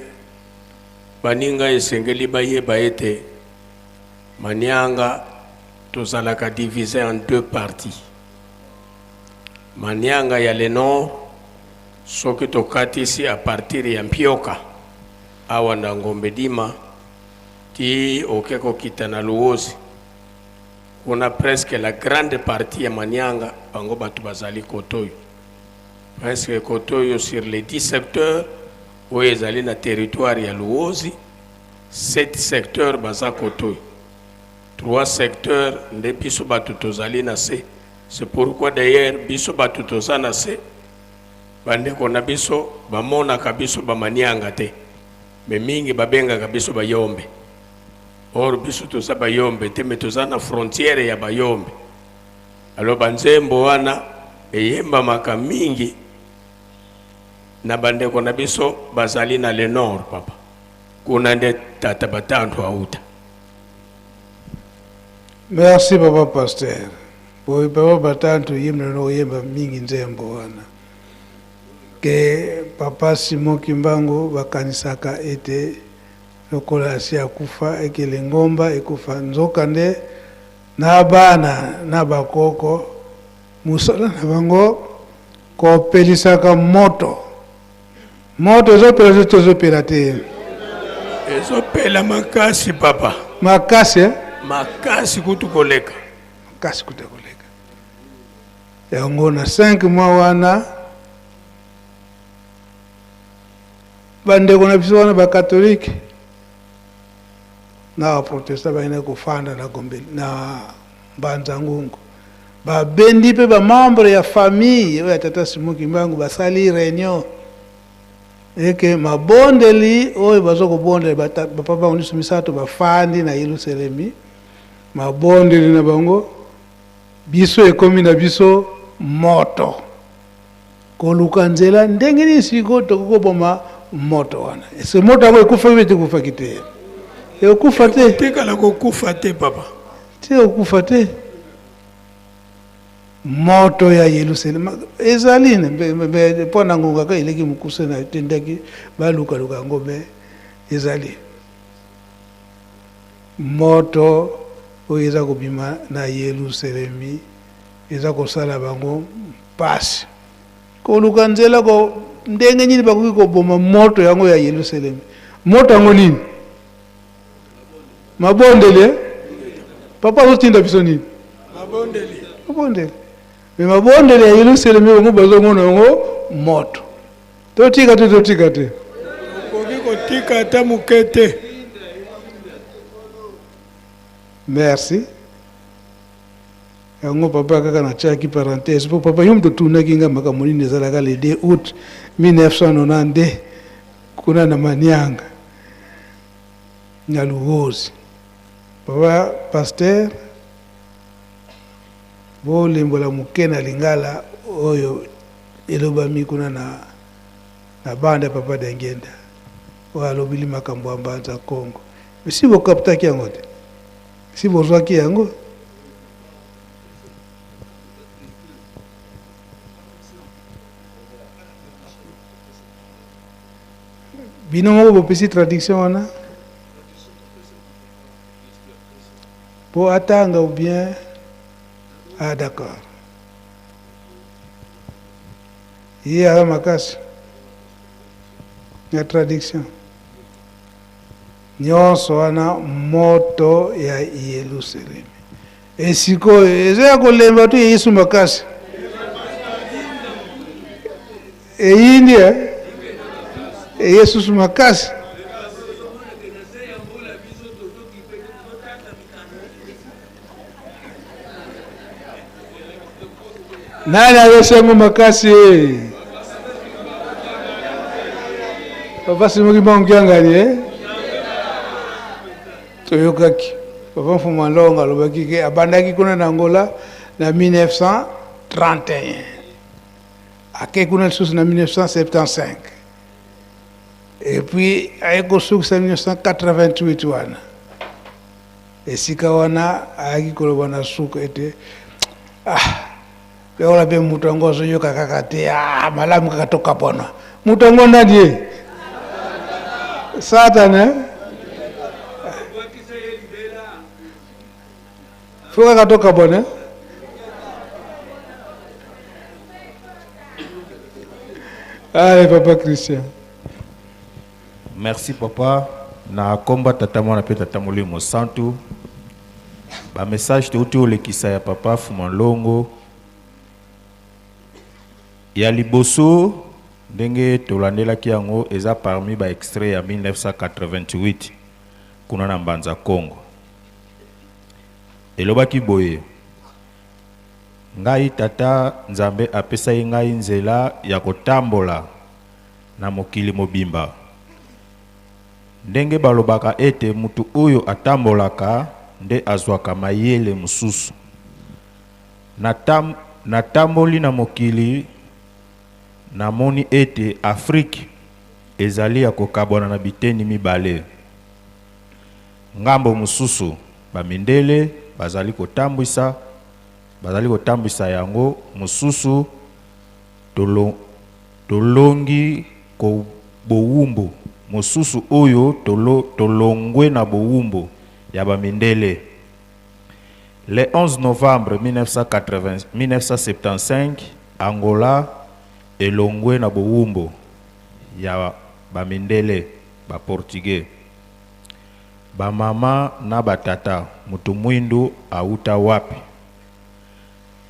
baninga esengeli bayeba ete manianga tozalaka divisé en deux parties. Manianga ya le nord, soki tokatisi à partir ya Mpioka awa na Ngombe Dima ti oke kokita na Luozi, kuna presque la grande partie ya Manianga bango bato bazali kotoyo, presque kotoyo sur les 10 secteurs oyo ezali na territoire ya Luozi, 7 secteurs baza kotoyo, 3 secteurs nde biso bato tozali na se. C'est pourquoi d'ailleurs biso bato toza na se, bandeko na biso bamonaka biso bamanianga te, me mingi babengaka biso bayombe. Or biso toza bayombe te, me toza na frontière ya bayombe. Alors banzembo wana eyembamaka mingi na bandeko na biso bazali na le nord, papa. Kuna nde tata batantu auta. Merci papa pasteur. Boye papa batantu yemna no yemba mingi nzembo wana. Ke papa Simon Kimbangu bakanisaka ete lokola asi akufa ekele ngomba ekufa, nzoka nde na bana na bakoko mosala na bango kopelisaka moto. Moto ezopela te, tozopela te. Ezopela makasi papa. Makasi, eh? Makasi kutu koleka. Makasi kutu koleka. Yango na 5 mois wana bandeko na biso wana ba catholique na ba protestant bayina kofanda na Gombe na Mbanza Ngungu, babendi mpe ba membre ya famille oyo ya tata Simon Kimbangu, basali réunion eke mabondeli oyo bazo kobondela bapapa bango nyonso misato bafandi na Yelusalemi, mabondeli na bango biso ekomi na biso moto koluka nzela ndenge nini sikoyo tokoki koboma moto wana. Ese moto yango ekufaki mpe tekufaki te? Ekokufa te. Tekala kokufa te papa. Te okufa te. Moto ya Yelusalemi ezali mpo na ngonga kaka eleki mokuse na etindaki balukaluka yango, me ezali moto oyo eza kobima na Yelusalemi eza kosala bango mpasi koluka nzela ko ndenge nini bakoki koboma moto yango ya Yelusalemi. Moto yango nini? Mabondeli, eh? Papa azotinda biso nini? Mabondeli. Mabondeli. Me mabondeli ya Yelusalemi bango bazomona yango moto. Totika te, totika te. Okoki kotika ata moke te. Merci. Yango papa kaka natiaki parenthèse po papa yo moto otunaki nga makambo nini ezalaka le 2 août 1992 kuna na Manianga na Luozi. Papa pasteur, bolimbola moke na lingala oyo elobami kuna na bande ya papa Dengenda oyo alobili makambo ya Mbanza Congo. Mais si bokaptaki yango te, si bozwaki yango. Bino moko bopesi traduction wana po atanga ou bien? Ah, d'accord, ye aza makasi ya traduction nyonso wana. Moto ya Yelusalemi esikoyo eza ya kolemba to Yesu makasi eyindi eh? Eye susu makasi. Nani ayesengo makasi? Papa Simoki Bangiangani, eh? Toyokaki papa Mfuma Longa alobaki ke abandaki kuna na Angola na 1931, ake kuna lisusu na 1975 et puis aye kosukisa 1988 wana. Esika wana ayaki koloba na suka ete ah, lokola mpe moto yango azoyoka kaka te, ah, malamu kaka tokabwana. Moto yango nani ye? Satana, eh? Fo kaka tokabwana, eh? Allez, papa Christian. Merci papa. Na komba tata mwana mpe tata molimo santu, bamessage touti olekisa ya papa Fuma Longo ya liboso, ndenge tolandelaki yango, eza parmi baextrait ya 1988 kuna na Mbanza Congo. Elobaki boye: ngai tata Nzambe apesaki ngai nzela ya kotambola na mokili mobimba. Ndenge balobaka ete mutu oyo atambolaka nde azwaka mayele mosusu. Natamboli na mokili, namoni ete Afrike ezali ya kokabwana na biteni mibale. Ngambo mosusu bamindele bazali kotambwisa yango, mosusu tolongi ko bowumbu, mosusu oyo tolongwe na bowumbu ya bamindele. Le 11 novembre 1980, 1975, Angola elongwe na bowumbu ya bamindele baportugais. Bamama na batata, moto mwindu auta wapi?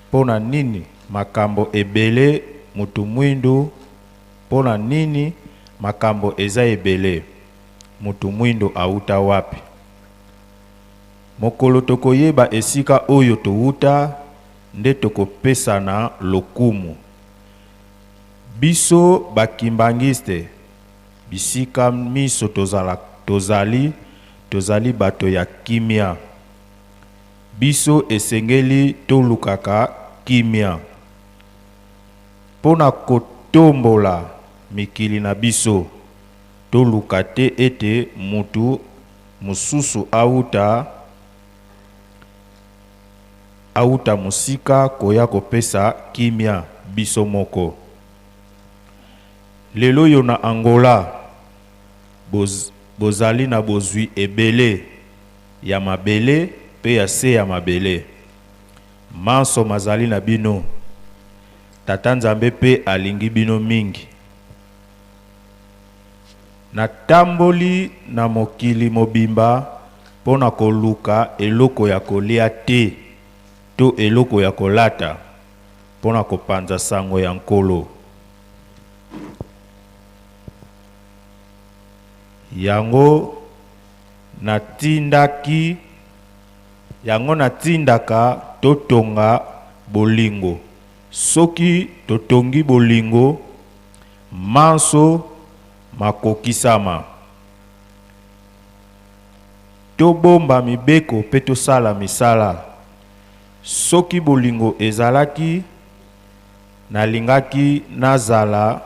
Mpo na nini makambo ebele moto mwindu? Mpo na nini makambo eza ebele? Moto mwindu auta wapi? Mokolo tokoyeba esika oyo towuta, nde tokopesana lokumu. Biso bakimbangiste, bisika miso tozala, tozali bato ya kimia. Biso esengeli tolukaka kimia mpo na kotombola mikili na biso. Toluka te ete mutu mosusu auta mosika koya kopesa kimia, biso moko. Lelo oyo na Angola bozali na bozwi ebele ya mabele mpe ya se ya mabele. Manso mazali na bino. Tata Nzambe mpe alingi bino mingi. Natamboli na mokili mobimba mpo na koluka eloko ya kolia te to eloko ya kolata, mpo na kopanza sango ya Nkolo. Yango natindaka totonga bolingo. Soki totongi bolingo, manso makokisama. Tobomba mibeko mpe tosala misala. Soki bolingo ezalaki, nalingaki nazala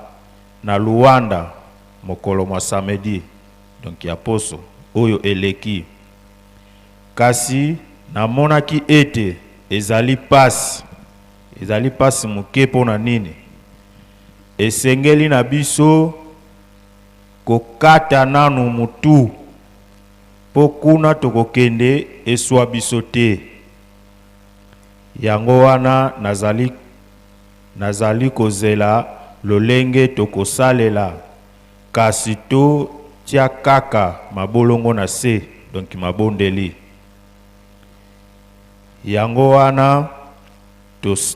na Luanda mokolo mwa samedi, donc ya poso oyo eleki, kasi namonaki ete ezali pasi, ezali pasi moke. Mpo na nini esengeli na biso Kokata nanu mutu po kuna tokokende eswa biso te. Yango wana nazali nazali kozela lolenge tokosalela kasi to tia kaka mabolongo na se donc mabondeli. Yango wana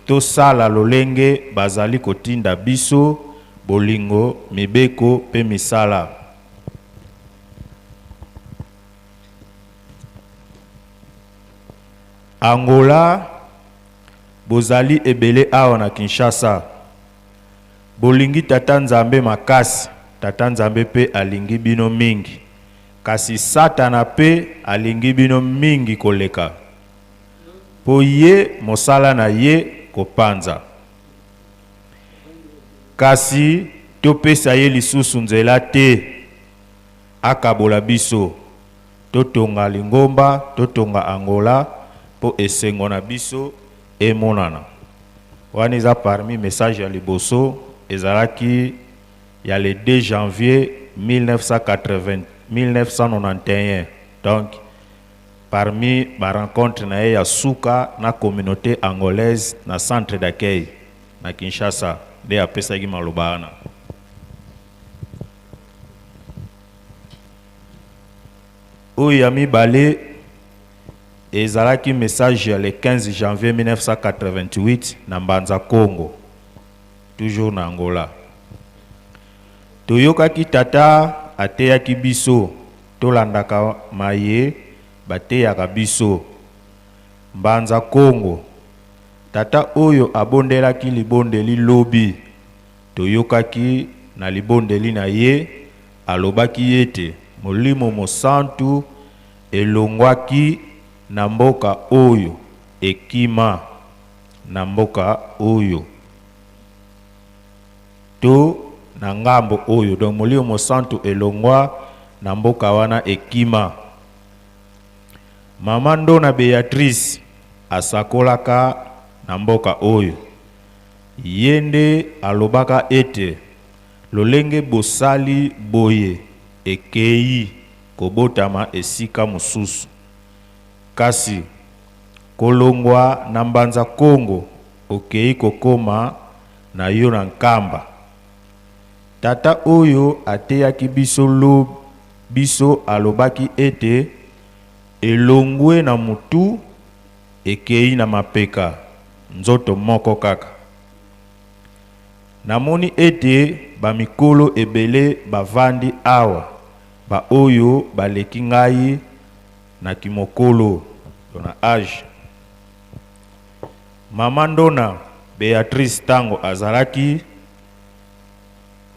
tosala lolenge bazali kotinda biso, bolingo, mibeko pe misala. Angola, bozali ebele awa na Kinshasa. Bolingi Tata Nzambe makasi, Tata Nzambe pe alingi bino mingi. Kasi Satana pe alingi bino mingi koleka. Po ye mosala na ye kopanza. Kasi topesa ye lisusu nzela te akabola biso. Totonga lingomba, totonga Angola po esengo na biso emonana. Wana eza parmi message ya liboso ezalaki ya le 2 janvier 1980, 1991 donc parmi ba rencontres na ye ya suka na communaute angolaise na centre d'accueil na Kinshasa nde apesaki maloba wana. Oyo ya mibale ezalaki message ya le 15 janvier 1988 na Mbanza Kongo, toujours na Angola. Toyokaki tata ateyaki biso tolandaka maye bateyaka biso. Mbanza Kongo, tata oyo abondelaki libondeli lobi, toyokaki na libondeli na ye alobaki ete Molimo Mosantu elongwaki na mboka oyo ekima na mboka oyo to na ngambo oyo, donc Molimo Mosantu elongwa na mboka wana ekima. Mama Ndona Beatrice asakolaka na mboka oyo. Ye nde alobaka ete lolenge bosali boye ekeyi kobotama esika mosusu. Kasi kolongwa na Mbanza Kongo okeyi kokoma na yo na Nkamba. Tata oyo ateyaki biso lob biso alobaki ete elongwe na mutu ekeyi na mapeka, nzoto moko kaka. Namoni ete ba mikolo ebele bavandi awa, ba oyo baleki ngai na kimokolo to na age. Mama Ndona Beatrice tango azalaki,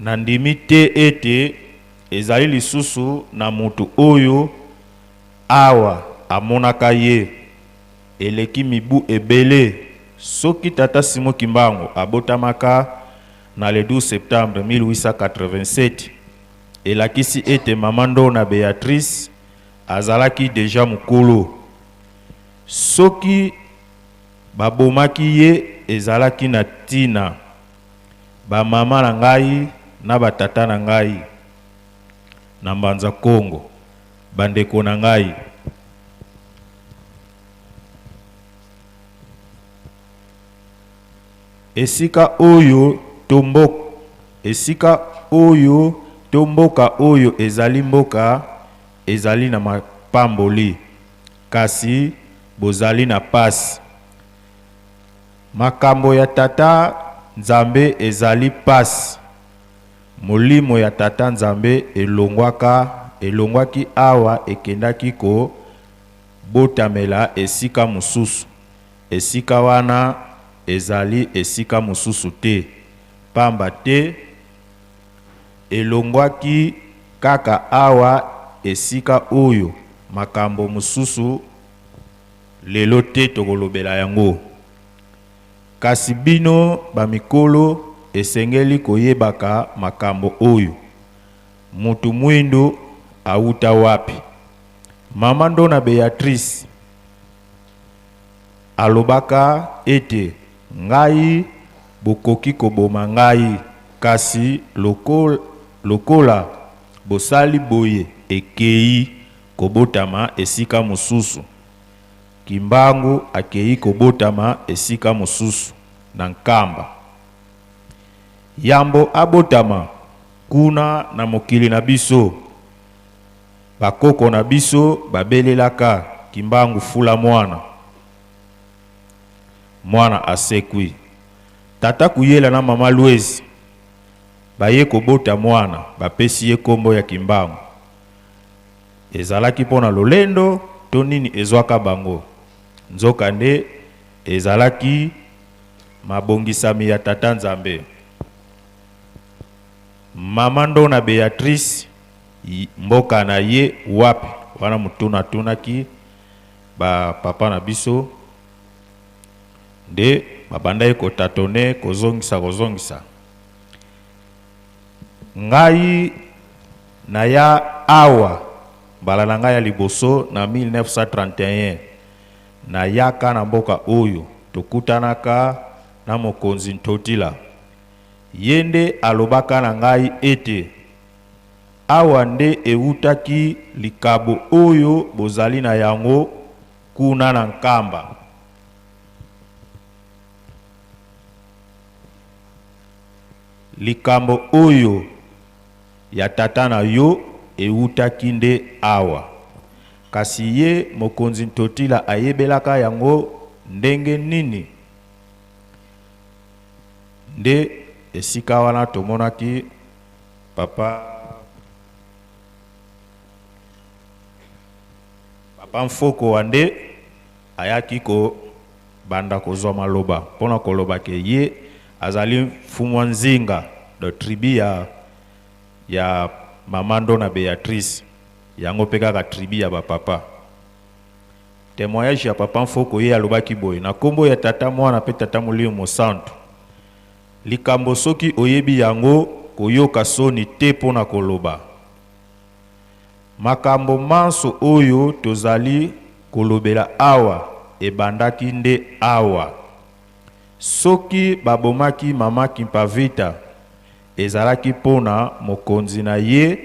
nandimi te ete ezali lisusu na mutu oyo awa amonaka ye eleki mibu ebele. Soki tata Simon Kimbangu abotamaka na le 12 septembre 1887, elakisi ete mama Ndona Beatrice azalaki dejà mukolo. Soki babomaki ye ezalaki na tina. Ba mama na ngai na ba tata na ngai na Mbanza Kongo, ba ndeko na ngai. Esika oyo to mbok esika oyo to mboka oyo ezali mboka ezali na mapamboli, kasi bozali na pasi. Makambo ya Tata Nzambe ezali pasi. Molimo ya Tata Nzambe elongwaka elongwaki awa ekendaki ko botamela esika mosusu. Esika wana ezali esika mosusu te, pamba te elongwaki kaka awa esika oyo makambo mosusu lelo te tokolobela yango. Kasi bino ba mikolo esengeli koyebaka makambo oyo. Mutu muindu awuta wapi? Mama Ndona Beatrice alobaka ete ngai bokoki koboma ngai kasi lokola. Bosali boye ekeyi kobotama esika mosusu. Kimbangu akeyi kobotama esika mosusu na Nkamba. Yambo abotama kuna na mokili na biso, bakoko na biso babelelaka Kimbangu fula mwana. Mwana asekwi. Tata Kuyela na mama Luezi baye kobota mwana, bapesi ye kombo ya Kimbangu. Ezalaki mpo na lolendo to nini ezwaka bango? Nzokande ezalaki mabongisami ya Tata Nzambe. Mama Ndona Beatrice mboka na ye wapi? Wana motuna atunaki ba papa na biso nde babandaki kotatone kozongisa kozongisa. Ngai naya awa mbala na ngai ya liboso na 1931. Nayaka na mboka oyo tokutanaka na mokonzi Ntotila. Ye nde alobaka na ngai ete awa nde ewutaki likabo oyo bozali na yango kuna na Nkamba. Likambo oyo ya tata na yo ewutaki nde awa. Kasi ye mokonzi Ntotila ayebelaka yango ndenge nini? Nde esika wana tomonaki papa Papa Mfoko wa nde ayaki kobanda kozwa maloba mpona koloba ke ye azali mfumu wa Nzinga, donc tribu ya ya mama Ndona Beatrice, yango mpe kaka tribu ya ba papa. Temoignage ya papa Mfoko, ye alobaki boye na kombo ya Tata Mwana mpe Tata Molimo Mosantu, Likambo soki oyebi yango koyoka soni te mpo na koloba. Makambo manso oyo tozali kolobela awa ebandaki nde awa. Soki babomaki mama Kimpa Vita ezalaki mpo na mokonzi na ye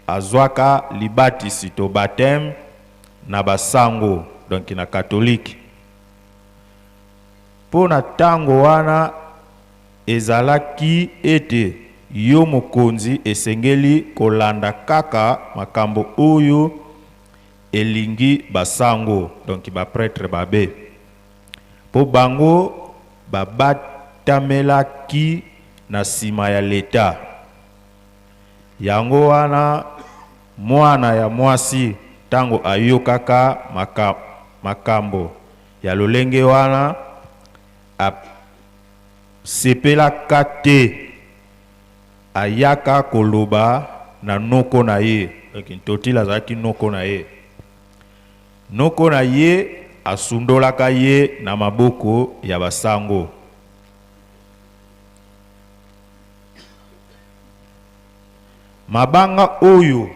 azwaka libatisi to bapteme na ba sango, donc na catholique. Mpo na tango wana ezalaki ete yo mokonzi esengeli kolanda kaka makambo oyo elingi ba sango, donc ba pretres babe, mpo bango babatamelaki na sima ya l'etat. Yango wana mwana ya mwasi tango ayokaka makambo ya lolenge wana asepelaka te, ayaka koloba na noko na ye. Donc Ntotila azalaki noko na ye. Noko na ye asundolaka ye na maboko ya ba sango. Mabanga oyo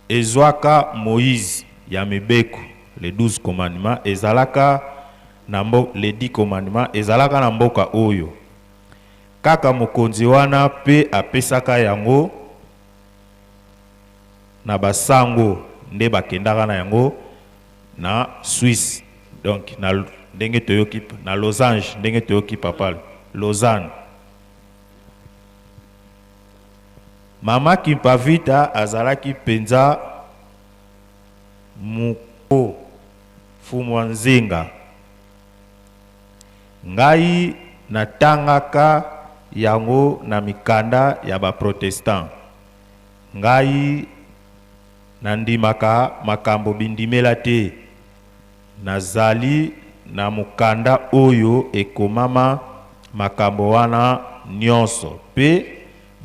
ezwaka Moïse ya mibeko, les 12 commandements, ezalaka na mbo, les 10 commandements, ezalaka na mboka oyo. Kaka mokonzi wana pe apesaka yango na ba sango nde bakendaka na yango na Suisse, donc na ndenge toyoki na Losange, ndenge toyoki papa Lausanne. Mama Kimpa Vita azalaki penza muko fumua nzinga. Ngai natangaka yango na mikanda ya ba protestants. Ngai nandimaka makambo bindimela te. Nazali na mokanda oyo ekomama makambo wana nionso, pe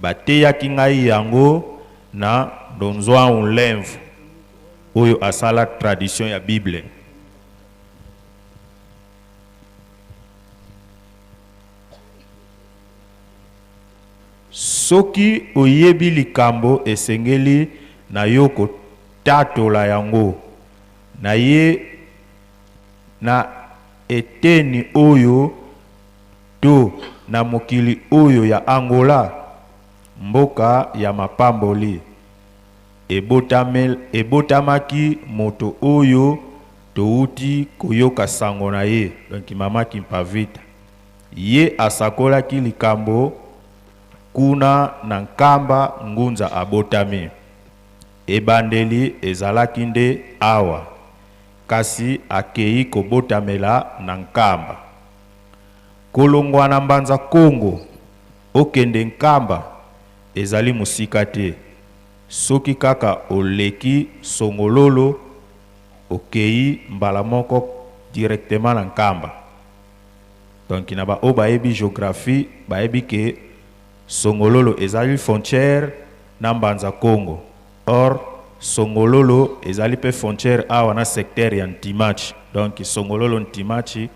bateyaki ngai yango na Ndonzwau Nlemvu, oyo asala tradition ya Bible. Soki oyebi likambo, esengeli na yo kotatola yango. Na ye na eteni oyo to na mokili oyo ya Angola, mboka ya mapamboli, ebotamaki moto oyo touti koyoka sango na ye, donc mama Kimpavita. Ye asakolaki likambo kuna na Nkamba Ngunza abotami. Ebandeli ezalaki nde awa, kasi akei kobotamela na Nkamba. Kolongwa na Mbanza Kongo okende Nkamba ezali mosika te, soki kaka oleki Songololo okei mbala moko directement na Nkamba. Donc na ba oyo bayebi geographie bayebi ke Songololo ezali frontière na Mbanza Kongo. Or Songololo ezali pe frontière awa na secteur ya Ntimachi. Donc Songololo Ntimachi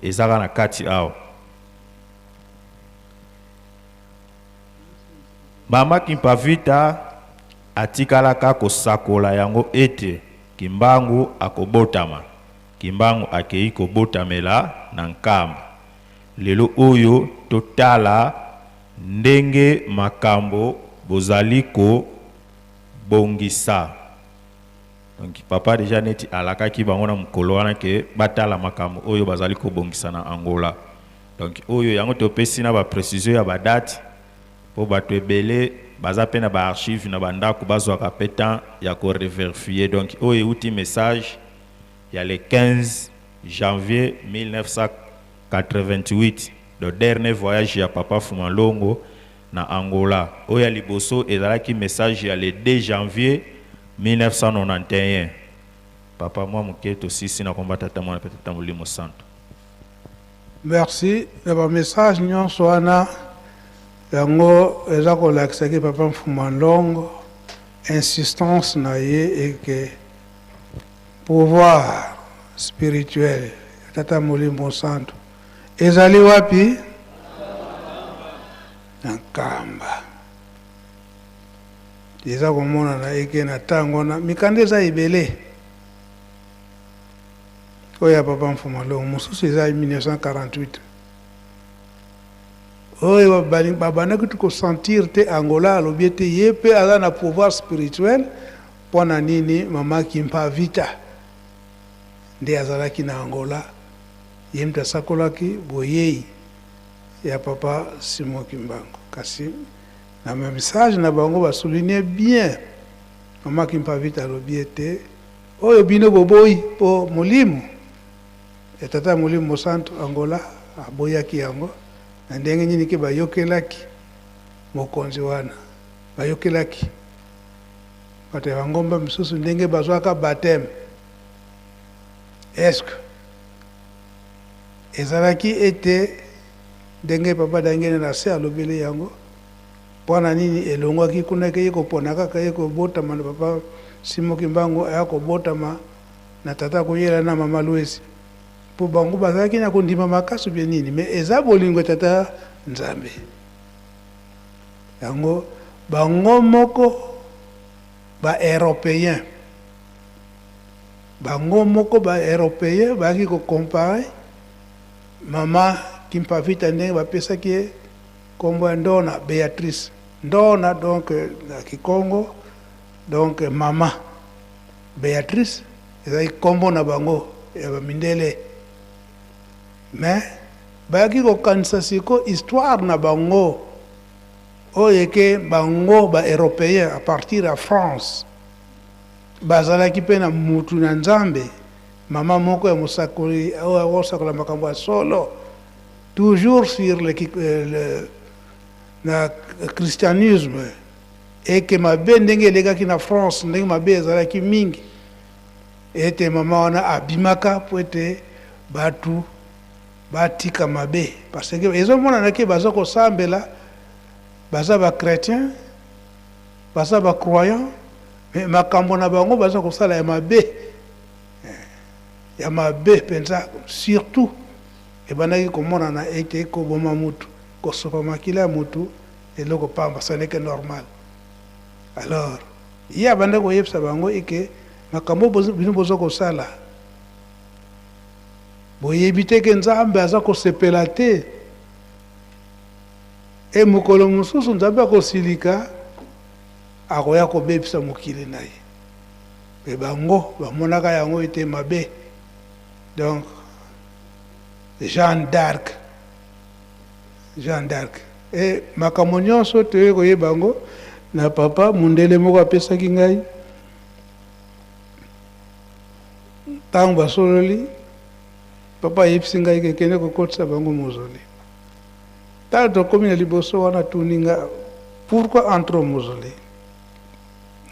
ezaka na kati awa. Mama Kimpavita atikalaka kosakola yango ete Kimbangu akobotama. Kimbangu akeyi kobotamela na Nkamba. Lelo oyo totala ndenge makambo bozali ko bongisa. Donc papa dejà neti alakaki bango na mokolo wana ke batala makambo oyo bazali kobongisa na Angola. Donc oyo yango topesi na ba precision ya ba date po bato ebele baza pe na ba archives na ba ndako bazwaka pe temps ya ko reverifier. Donc oyo ewuti message ya le 15 janvier 1988, le dernier voyage ya papa Fumalongo na Angola. Oyo ya liboso ezalaki message ya le 2 janvier 1991. Papa mwa moke tosisi na komba Tata Mwana pe Tata Molimo Santo. Merci na ba message nyonso wana, yango eza kolakisa ke papa Mfuma Longo insistance na ye eke pouvoir spirituel ya Tata Molimo Santo ezali wapi? Na Nkamba. Eza komonana eke na tango wana mikanda eza ebele oyo ya papa Mfuma Longo, mosusu eza 1948 oyo babandaki tu kosentir te Angola alobi ete ye mpe aza na pouvoir spirituel. Mpo na nini mama Kimpa Vita nde azalaki na Angola, ye moto asakolaki boyei ya papa Simon Kimbangu. Kasi na message na bango ba souligner bien mama Kimpa Vita alobi ete oyo bino boboyi mpo molimo ya tata molimo mosantu Angola aboyaki yango, na ndenge nini ke bayokelaki mokonzi wana, bayokelaki bato ya bangomba misusu ndenge bazwaka baptême. Est-ce que ezalaki ete ndenge papa Dangene na se alobeli yango, mpo na nini elongwaki kuna eke ye kopona kaka ye kobotama na papa Simon Kimbangu, aya kobotama na tata koyela na mama Luesi, mpo bango bazalaki na kondima makasi bien nini, mais eza bolingo ya tata Nzambe. Yango bango moko ba européen, bango moko ba européen bayaki ko comparer mama Kimpavita ndenge bapesaki ye kombo ya Ndona Beatrice. Ndona donc na Kikongo, donc mama Beatrice ezalaki kombo na bango ya ba mindele, mais bayaki kokanisa siko histoire na bango oyo eke bango ba européen à partir ya France bazalaki mpe na mutu na Nzambe, mama moko ya mosakoli oyo akosakola makambo ya solo toujours sur le na christianisme, eke mabe ndenge elekaki na France, ndenge mabe ezalaki mingi, ete mama wana abimaka po ete batu batika mabe, parce que ezomonana ke baza kosambela, baza ba chrétien, baza ba croyant, mais makambo na bango baza kosala ya mabe, ya mabe mpenza. Surtout ebandaki komonana ete koboma mutu, kosopa makila ya mutu eloko pamba, ce n'est que normal. Alors ye abandaki koyebisa bango eke makambo bino boza kosala, boyebi te ke Nzambe aza kosepela te. E mokolo mosusu Nzambe akosilika, akoya kobebisa mokili na ye. Mpe bango bamonaka yango ete mabe. Donc, Jeanne d'Arc, Jeanne d'Arc. E makambo nyonso toye koyeba yango na papa mundele moko apesaki ngai ntango basololi papa ayebisi ngai ke kende kokotisa bango mozole ntango tokomi na liboso wana atuni nga pourquoi entre au mausolée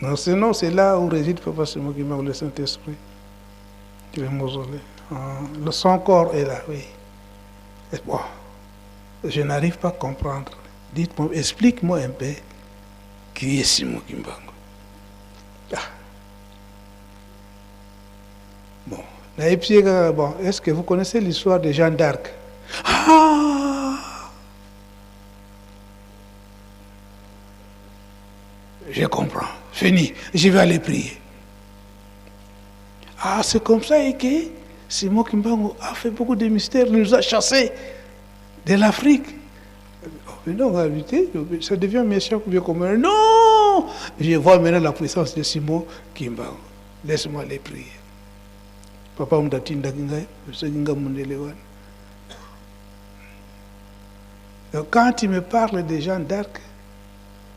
non sinon c'est là où réside papa Simon Kimbangu le Saint-Esprit le mausolée ah, son corps est là oui Et bon je n'arrive pas à comprendre dites-moi explique-moi un peu qui est Simon Kimbangu ah. Bon, nayebisi ye kaka bon, est-ce que vous connaissez l'histoire de Jeanne d'Arc? Ah! Je comprends. Fini. Je vais aller prier. Ah, c'est comme ça et que Simon Kimbangu a fait beaucoup de mystères, il nous a chassés de l'Afrique. Mais non, en réalité, ça devient méchant bien comme Non Je vois maintenant la puissance de Simon Kimbangu. Laisse-moi aller prier. Papa moto atindaki ngai, soki nga mondele wana. Donc, quand tu me parles de Jeanne d'Arc,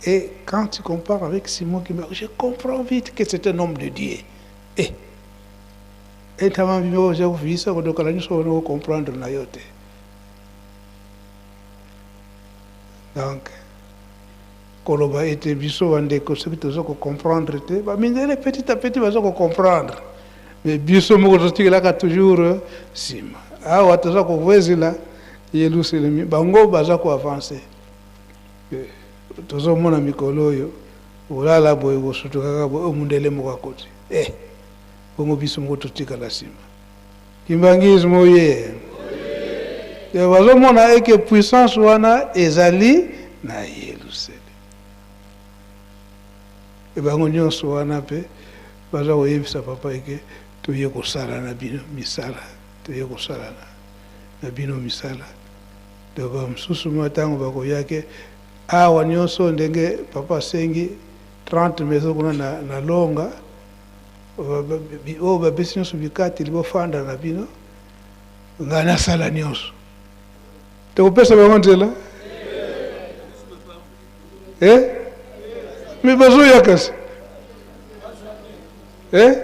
et quand tu compares avec Simon Kimbangu, je comprends vite que c'est un homme de Dieu. Eh, etama bino oza kovisa kodokala nyonso wana okomprendre na yo te. Donc, koloba ete biso bandeko soki toza kocomprendre te, bamindele petit à petit baza kocomprendre, mais biso moko totikelaka toujours nsima. Awa toza kovwezela Yelusalemi, bango baza koavancer. Tozomona mikolo oyo olala boye kosutu kaka boye omundele moko akoti eh, bongo biso moko totikala nsima. Kimbanguisme oye bazomona eke puissance wana ezali na Yelusalemi. E bango nyonso wana mpe baza koyebisa papa eke toye kosala na bino misala, toye kosala na bino misala. Donc bamosusu mwa ntango bakoya ke awa nyonso ndenge papa asengi 30 maison kuna na, na longa oyo bapesi nyonso bikateli bofanda na bino, ngai nasala nyonso. Tokopesa bango nzela eh? Me bazoya kasi eh?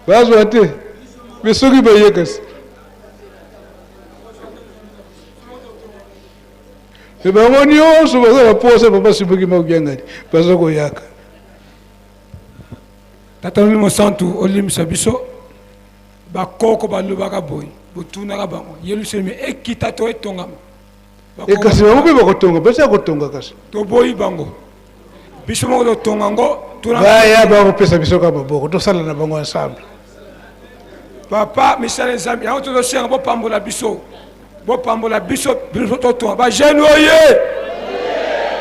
Bazwa te, me soki baye kasi me bango nyonso baza na posa papa Simon Kimbangu Kiangani baza koyaka. Tata Molimo Santu olimbisa biso bakoko balobaka boye botunaka bango Yelusalemi ekita to etongama. E kasi bango mpe bakotonga, basi ya kotonga kasi toboyi bango, biso moko totonga ngo. Baya bakopesa biso kaka maboko, tosala na bango ensemble. Papa misala Nzambe yango tozosenga bopambola biso, bopambola biso, biso totonga. Ba jeune oye,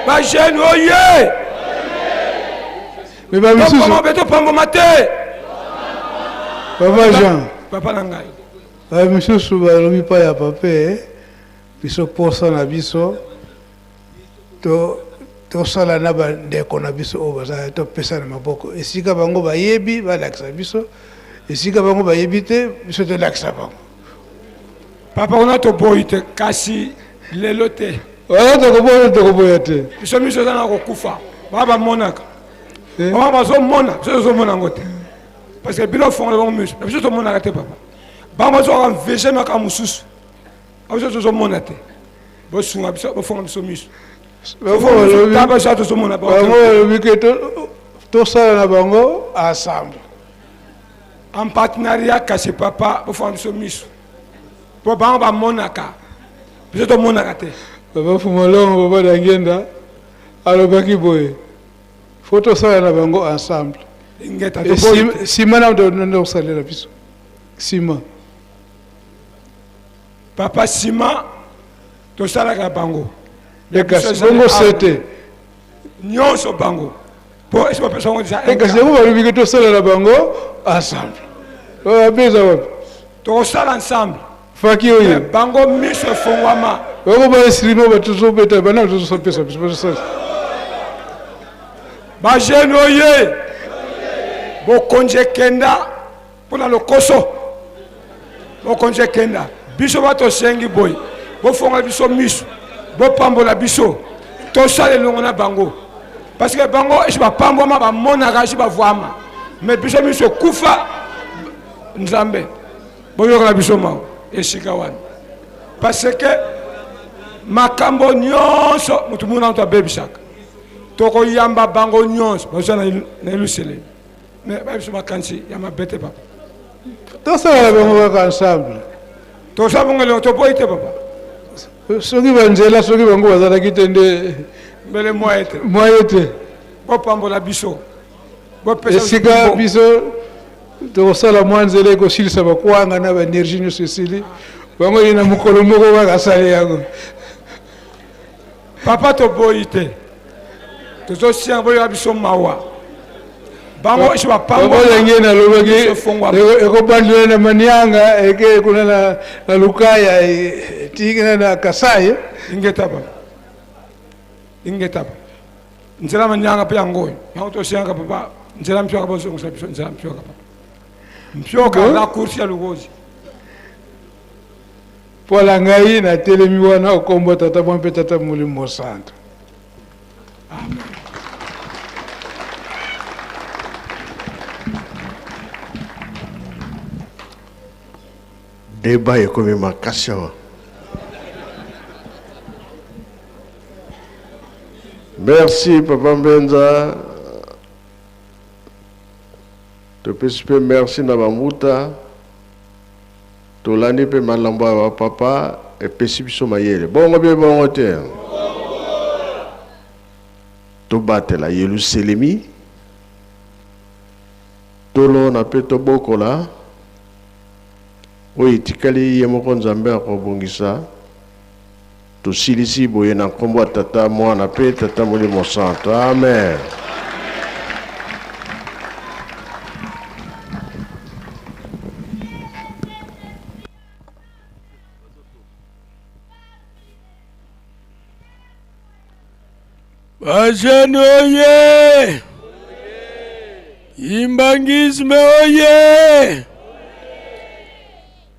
ba jeune oye, Mais ba misusu topamba topambama te. Papa Jean, papa na ngai, ba misusu balobi pa ya pape biso posa na biso to tosala na bandeko na biso oyo baza topesa na maboko esika bango bayebi balakisa biso, esika bango bayebi te biso tolakisa bango. Papa kuna toboyi te, kasi lelo te. Wana tokoboya, tokoboya te. Biso miso eza na kokufa, baa bamonaka baa bazomona, biso tozomona yango te parce que bino fongola bango miso, na biso tomonaka te. Papa, bango bazwaka mvese makambo mosusu, biso tozomona te. Bosunga biso, bofonga biso miso. Tozomona bango balobi ke tosala na bango ensemble en partenariat, kasi papa bofonga biso miso po bango bamonaka, biso tomonaka te. Papa Fumolongo, papa Dangenda alobaki boye, fo tosala na bango ensemble. Nsima na kosalela biso nsima. Papa, nsima tosalaka bango. Kasi bongo sete nyonso bango po esi bapesa bango. Kasi yango balobi ke tosala na bango ensemble, bapesa wapi? Tokosala ensemble. Faki oyo bango miso efongwama. Bango ba instrument bato tozobeta bana tozopesa biso bazosala. Ba jeune oye, bokonzi ekenda mpona lokoso, bokonzi ekenda. Biso batosengi boye, bofongola biso miso, bopambola biso, tosala elongo na bango, parce que bango esi bapambwama, bamonaka esi bavwama, mais biso miso ekufa. Nzambe, boyokela biso mawa esika wana, parce que makambo nyonso motu muna moto abebisaka. Tokoyamba bango nyonso baza na Yelusalemi, mais bayebiso makanisi ya mabe te, papa. Tosala bango kaka ensemble. Tosala bango elongo, toboyi te, papa. Soki banzela, soki bango bazalaki te nde mbele mwaye te. Mwaye te. Bopambola biso, bopesa esika biso tokosala mwa nzela ekosilisa bakwanga na baénergie nyonso esili bango ye na mokolo moko kaka asali yango. Papa, toboyi te, tozosianga boyoka biso mawa. Bango esi bapambolenge nalobaki ekobandela na Manianga, eke kuna na Lukaya, etikina na Kasai. Ingeta papa, ingeta papa. Nzela Manianga mpe yango oyo, yango tosianga papa. Nzela Mpioka, bozongisa biso nzela Mpioka, papa. Mpioka raccourci ya Lugozi. Mpo na ngai natelemi wana okombo Tata mwa mpe Tata Molimo Santo. Amen. Débat ekomi makasi awa. Merci papa Mbenza, topesi mpe merci na bambuta. Tolandi mpe malambo ya bapapa, epesi biso mayele. Bongo mpe bongo te, tobatela Yelusalemi, tolona mpe tobokola oyo etikali, ye moko Nzambe akobongisa. Tosilisi boye na nkombo ya Tata, Mwana mpe Tata Molimo Santo. Amen. Bajene oye! Imbangisme oye!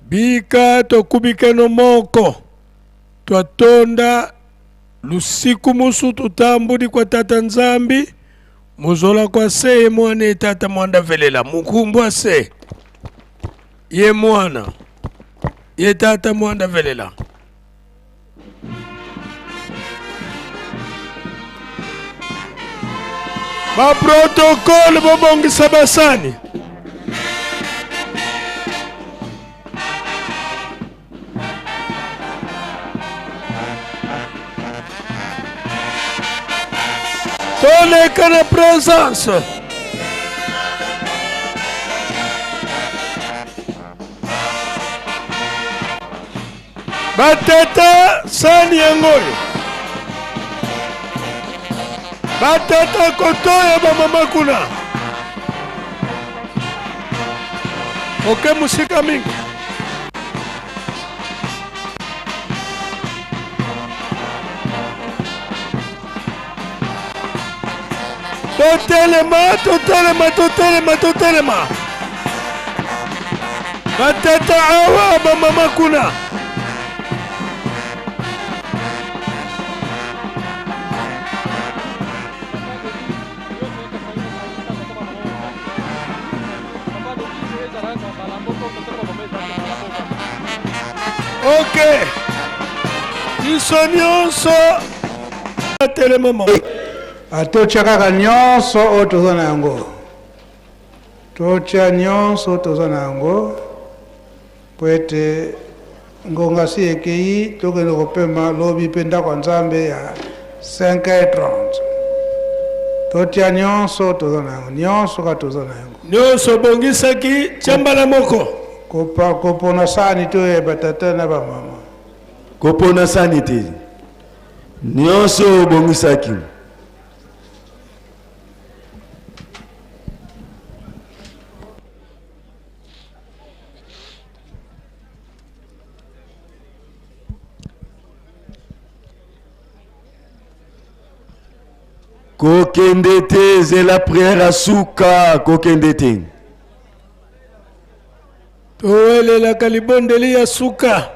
Bika tokubikeno moko twatonda lusiku musu tutambudi kwa Tata Nzambi muzola kwa se ye mwana ye Tata mwanda velela mukumbwa se ye mwana ye Tata mwanda velela. Ba protocole bobongisa basani. Toleka na présence. Batata, sani yango oyo. Batata kotoya, bamama kuna. Oke mosika mingi. Totelema, totelema, totelema, totelema. Batata awa, bamama kuna. Ok, biso nyonso atelema mama. Atotya kaka nyonso oyo toza na yango, totya nyonso toza na yango po ete ngonga si ekei, tokende kopema lobi mpe ndako ya Nzambe ya 5h30. Totya nyonso toza na yango, nyonso kaka toza na yango. Nyonso obongisaki, tia mbala moko. Kopona sani toyeba tata na bamama. Kopona sani te, nyonso obongisaki. Kokende te, zela prière ya suka, kokende te. Towelelaka libondeli ya suka.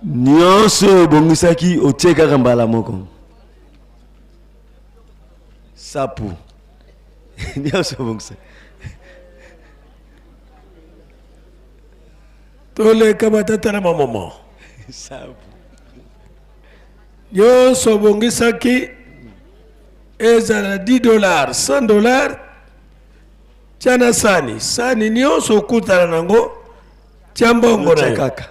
Nyonso oyo obongisaki otie kaka mbala moko. Sapu. Nyonso obongisaki. Toleka batata na bamama. Nyonso obongisaki ezala 10 dollars, 100 dollars, tia na sani. Sani nyonso okutana nango, tia mbongo na yo. Kaka.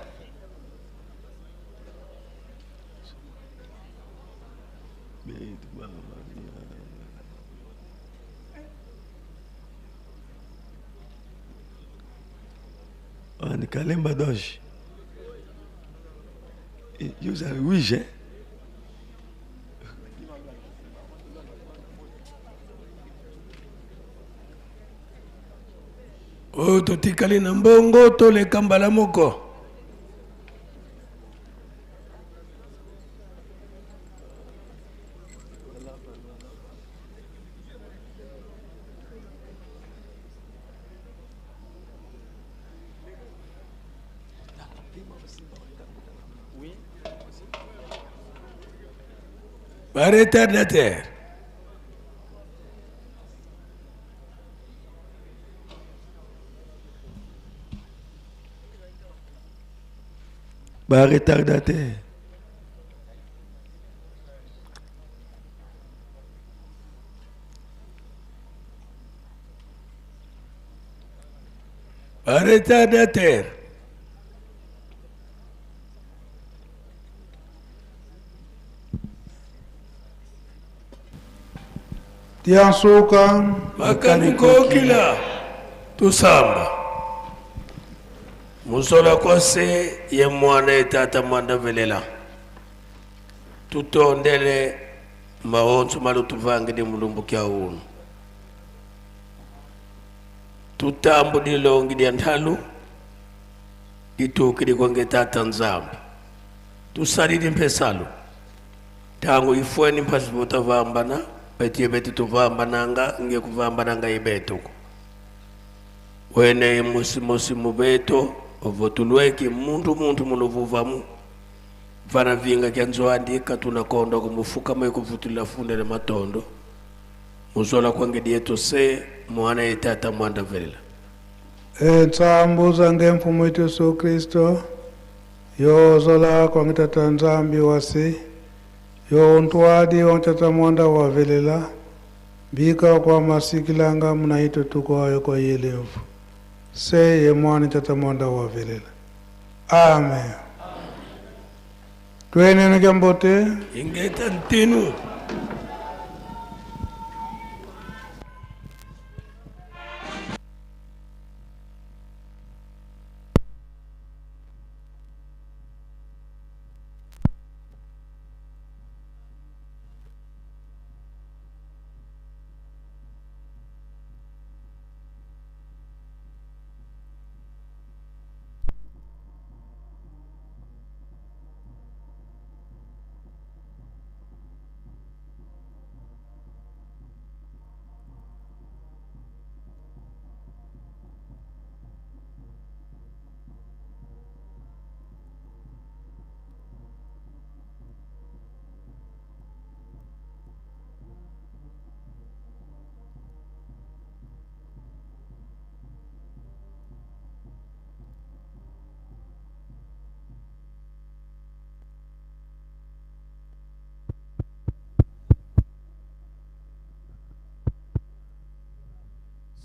Wani Kalemba Doge. Yo ozala wige hein? Oyo totikali na mbongo toleka mbala moko. Ba retardataire. Ba retardataire. Ba retardataire. Tiansuka. Makani kokila tusamba. Musola kwase ye mwana ye tata mwanda velela. Tutondele maonso malu tuvange di mulumbu kya unu. Tutambu dilongi dia nthalu dituki dikonge tata nzambi. Tusalili mpesalo. Tangu ifweni mpasi vutavambana beti beti tuvambananga nge kuvambananga ibetuko. Wene musi musi mubeto ovotulweki muntu muntu munovuvamu. Vana vinga kya nzwandi katuna kondo kumufuka mwe kuvutula funda le matondo. Muzola kwange dieto se mwana etata mwanda velela. Entsambu zange mfumo wetu Yesu Kristo yozola kwange tata nzambi wasi yo ntwadi wa tata mwanda wa velela bika kwa masikilanga mnaito tukwayo kwa yelevu se ye mwana tata mwanda wa velela. Amen. Twenene kyambote ingeta ntinu.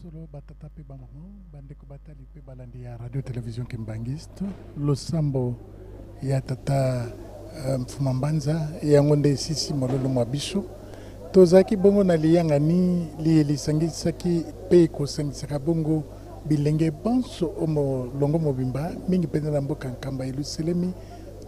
Solo batata mpe bamama, bandeko batali mpe balandi ya radio télévision Kimbanguiste, losambo ya tata Mfuma Mbanza yango nde esisi mololo mwa biso. Tozalaki bongo na liyangani liye lisangisaki mpe kosangisaka bongo bilenge banso o molongo mobimba, mingi mpenza na mboka Nkamba Yelusalemi.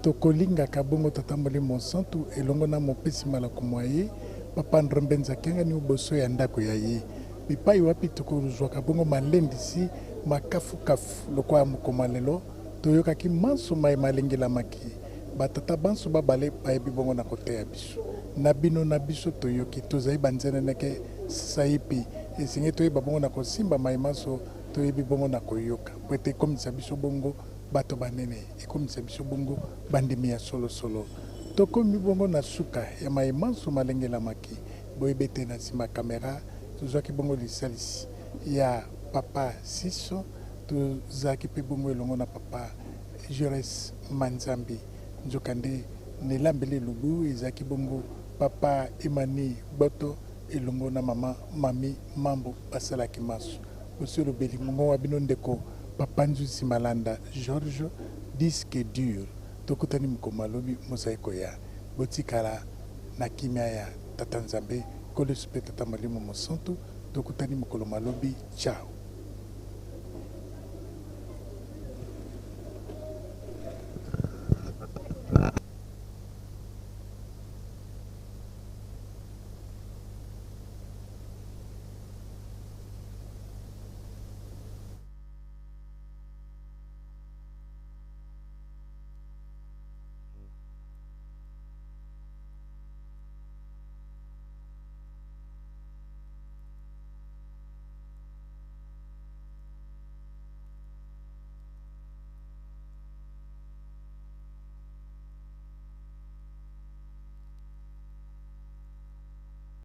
Tokolingaka bongo Tata Molimo Santu elongo na mopesi malako mwa ye Papa Andre Mbenza Kiangani o boso ya ndako ya ye, bipai wapi tokozwaka bongo malendisi makafukafu lokola ya mokolo mwa lelo. Toyokaki manso maye malengelamaki. Batata banso babale bayebi bongo na koteya biso. Na bino na biso toyoki, tozali banzeneneke sasaipi. Esengeli toyeba bongo na kosimba maye manso toyebi bongo na koyoka, mpo ete ekomisa biso bongo bato banene, ekomisa biso bongo bandimi ya solosolo. Tokomi bongo na suka ya maye manso malengelamaki. Boyebi ete na nsima ya kamera tozwaki bongo lisalisi ya Papa Siso, tozalaki mpe bongo elongo na Papa Jores Manzambi. Nzokande, na elambeli elubu ezalaki bongo Papa Emani Gboto elongo na Mama Mami Mambu basalaki manso. Bosi olobeli mongongo wa bino ndeko Papa Nzuzi Malanda Georges, disque dur. Tokutani mokolo mwa lobi mozali koya. Botikala na kimia ya Tata Nzambe, Nkolo Yesu mpe Tata Molimo Mosantu. Tokutani mokolo mwa lobi. Ciao.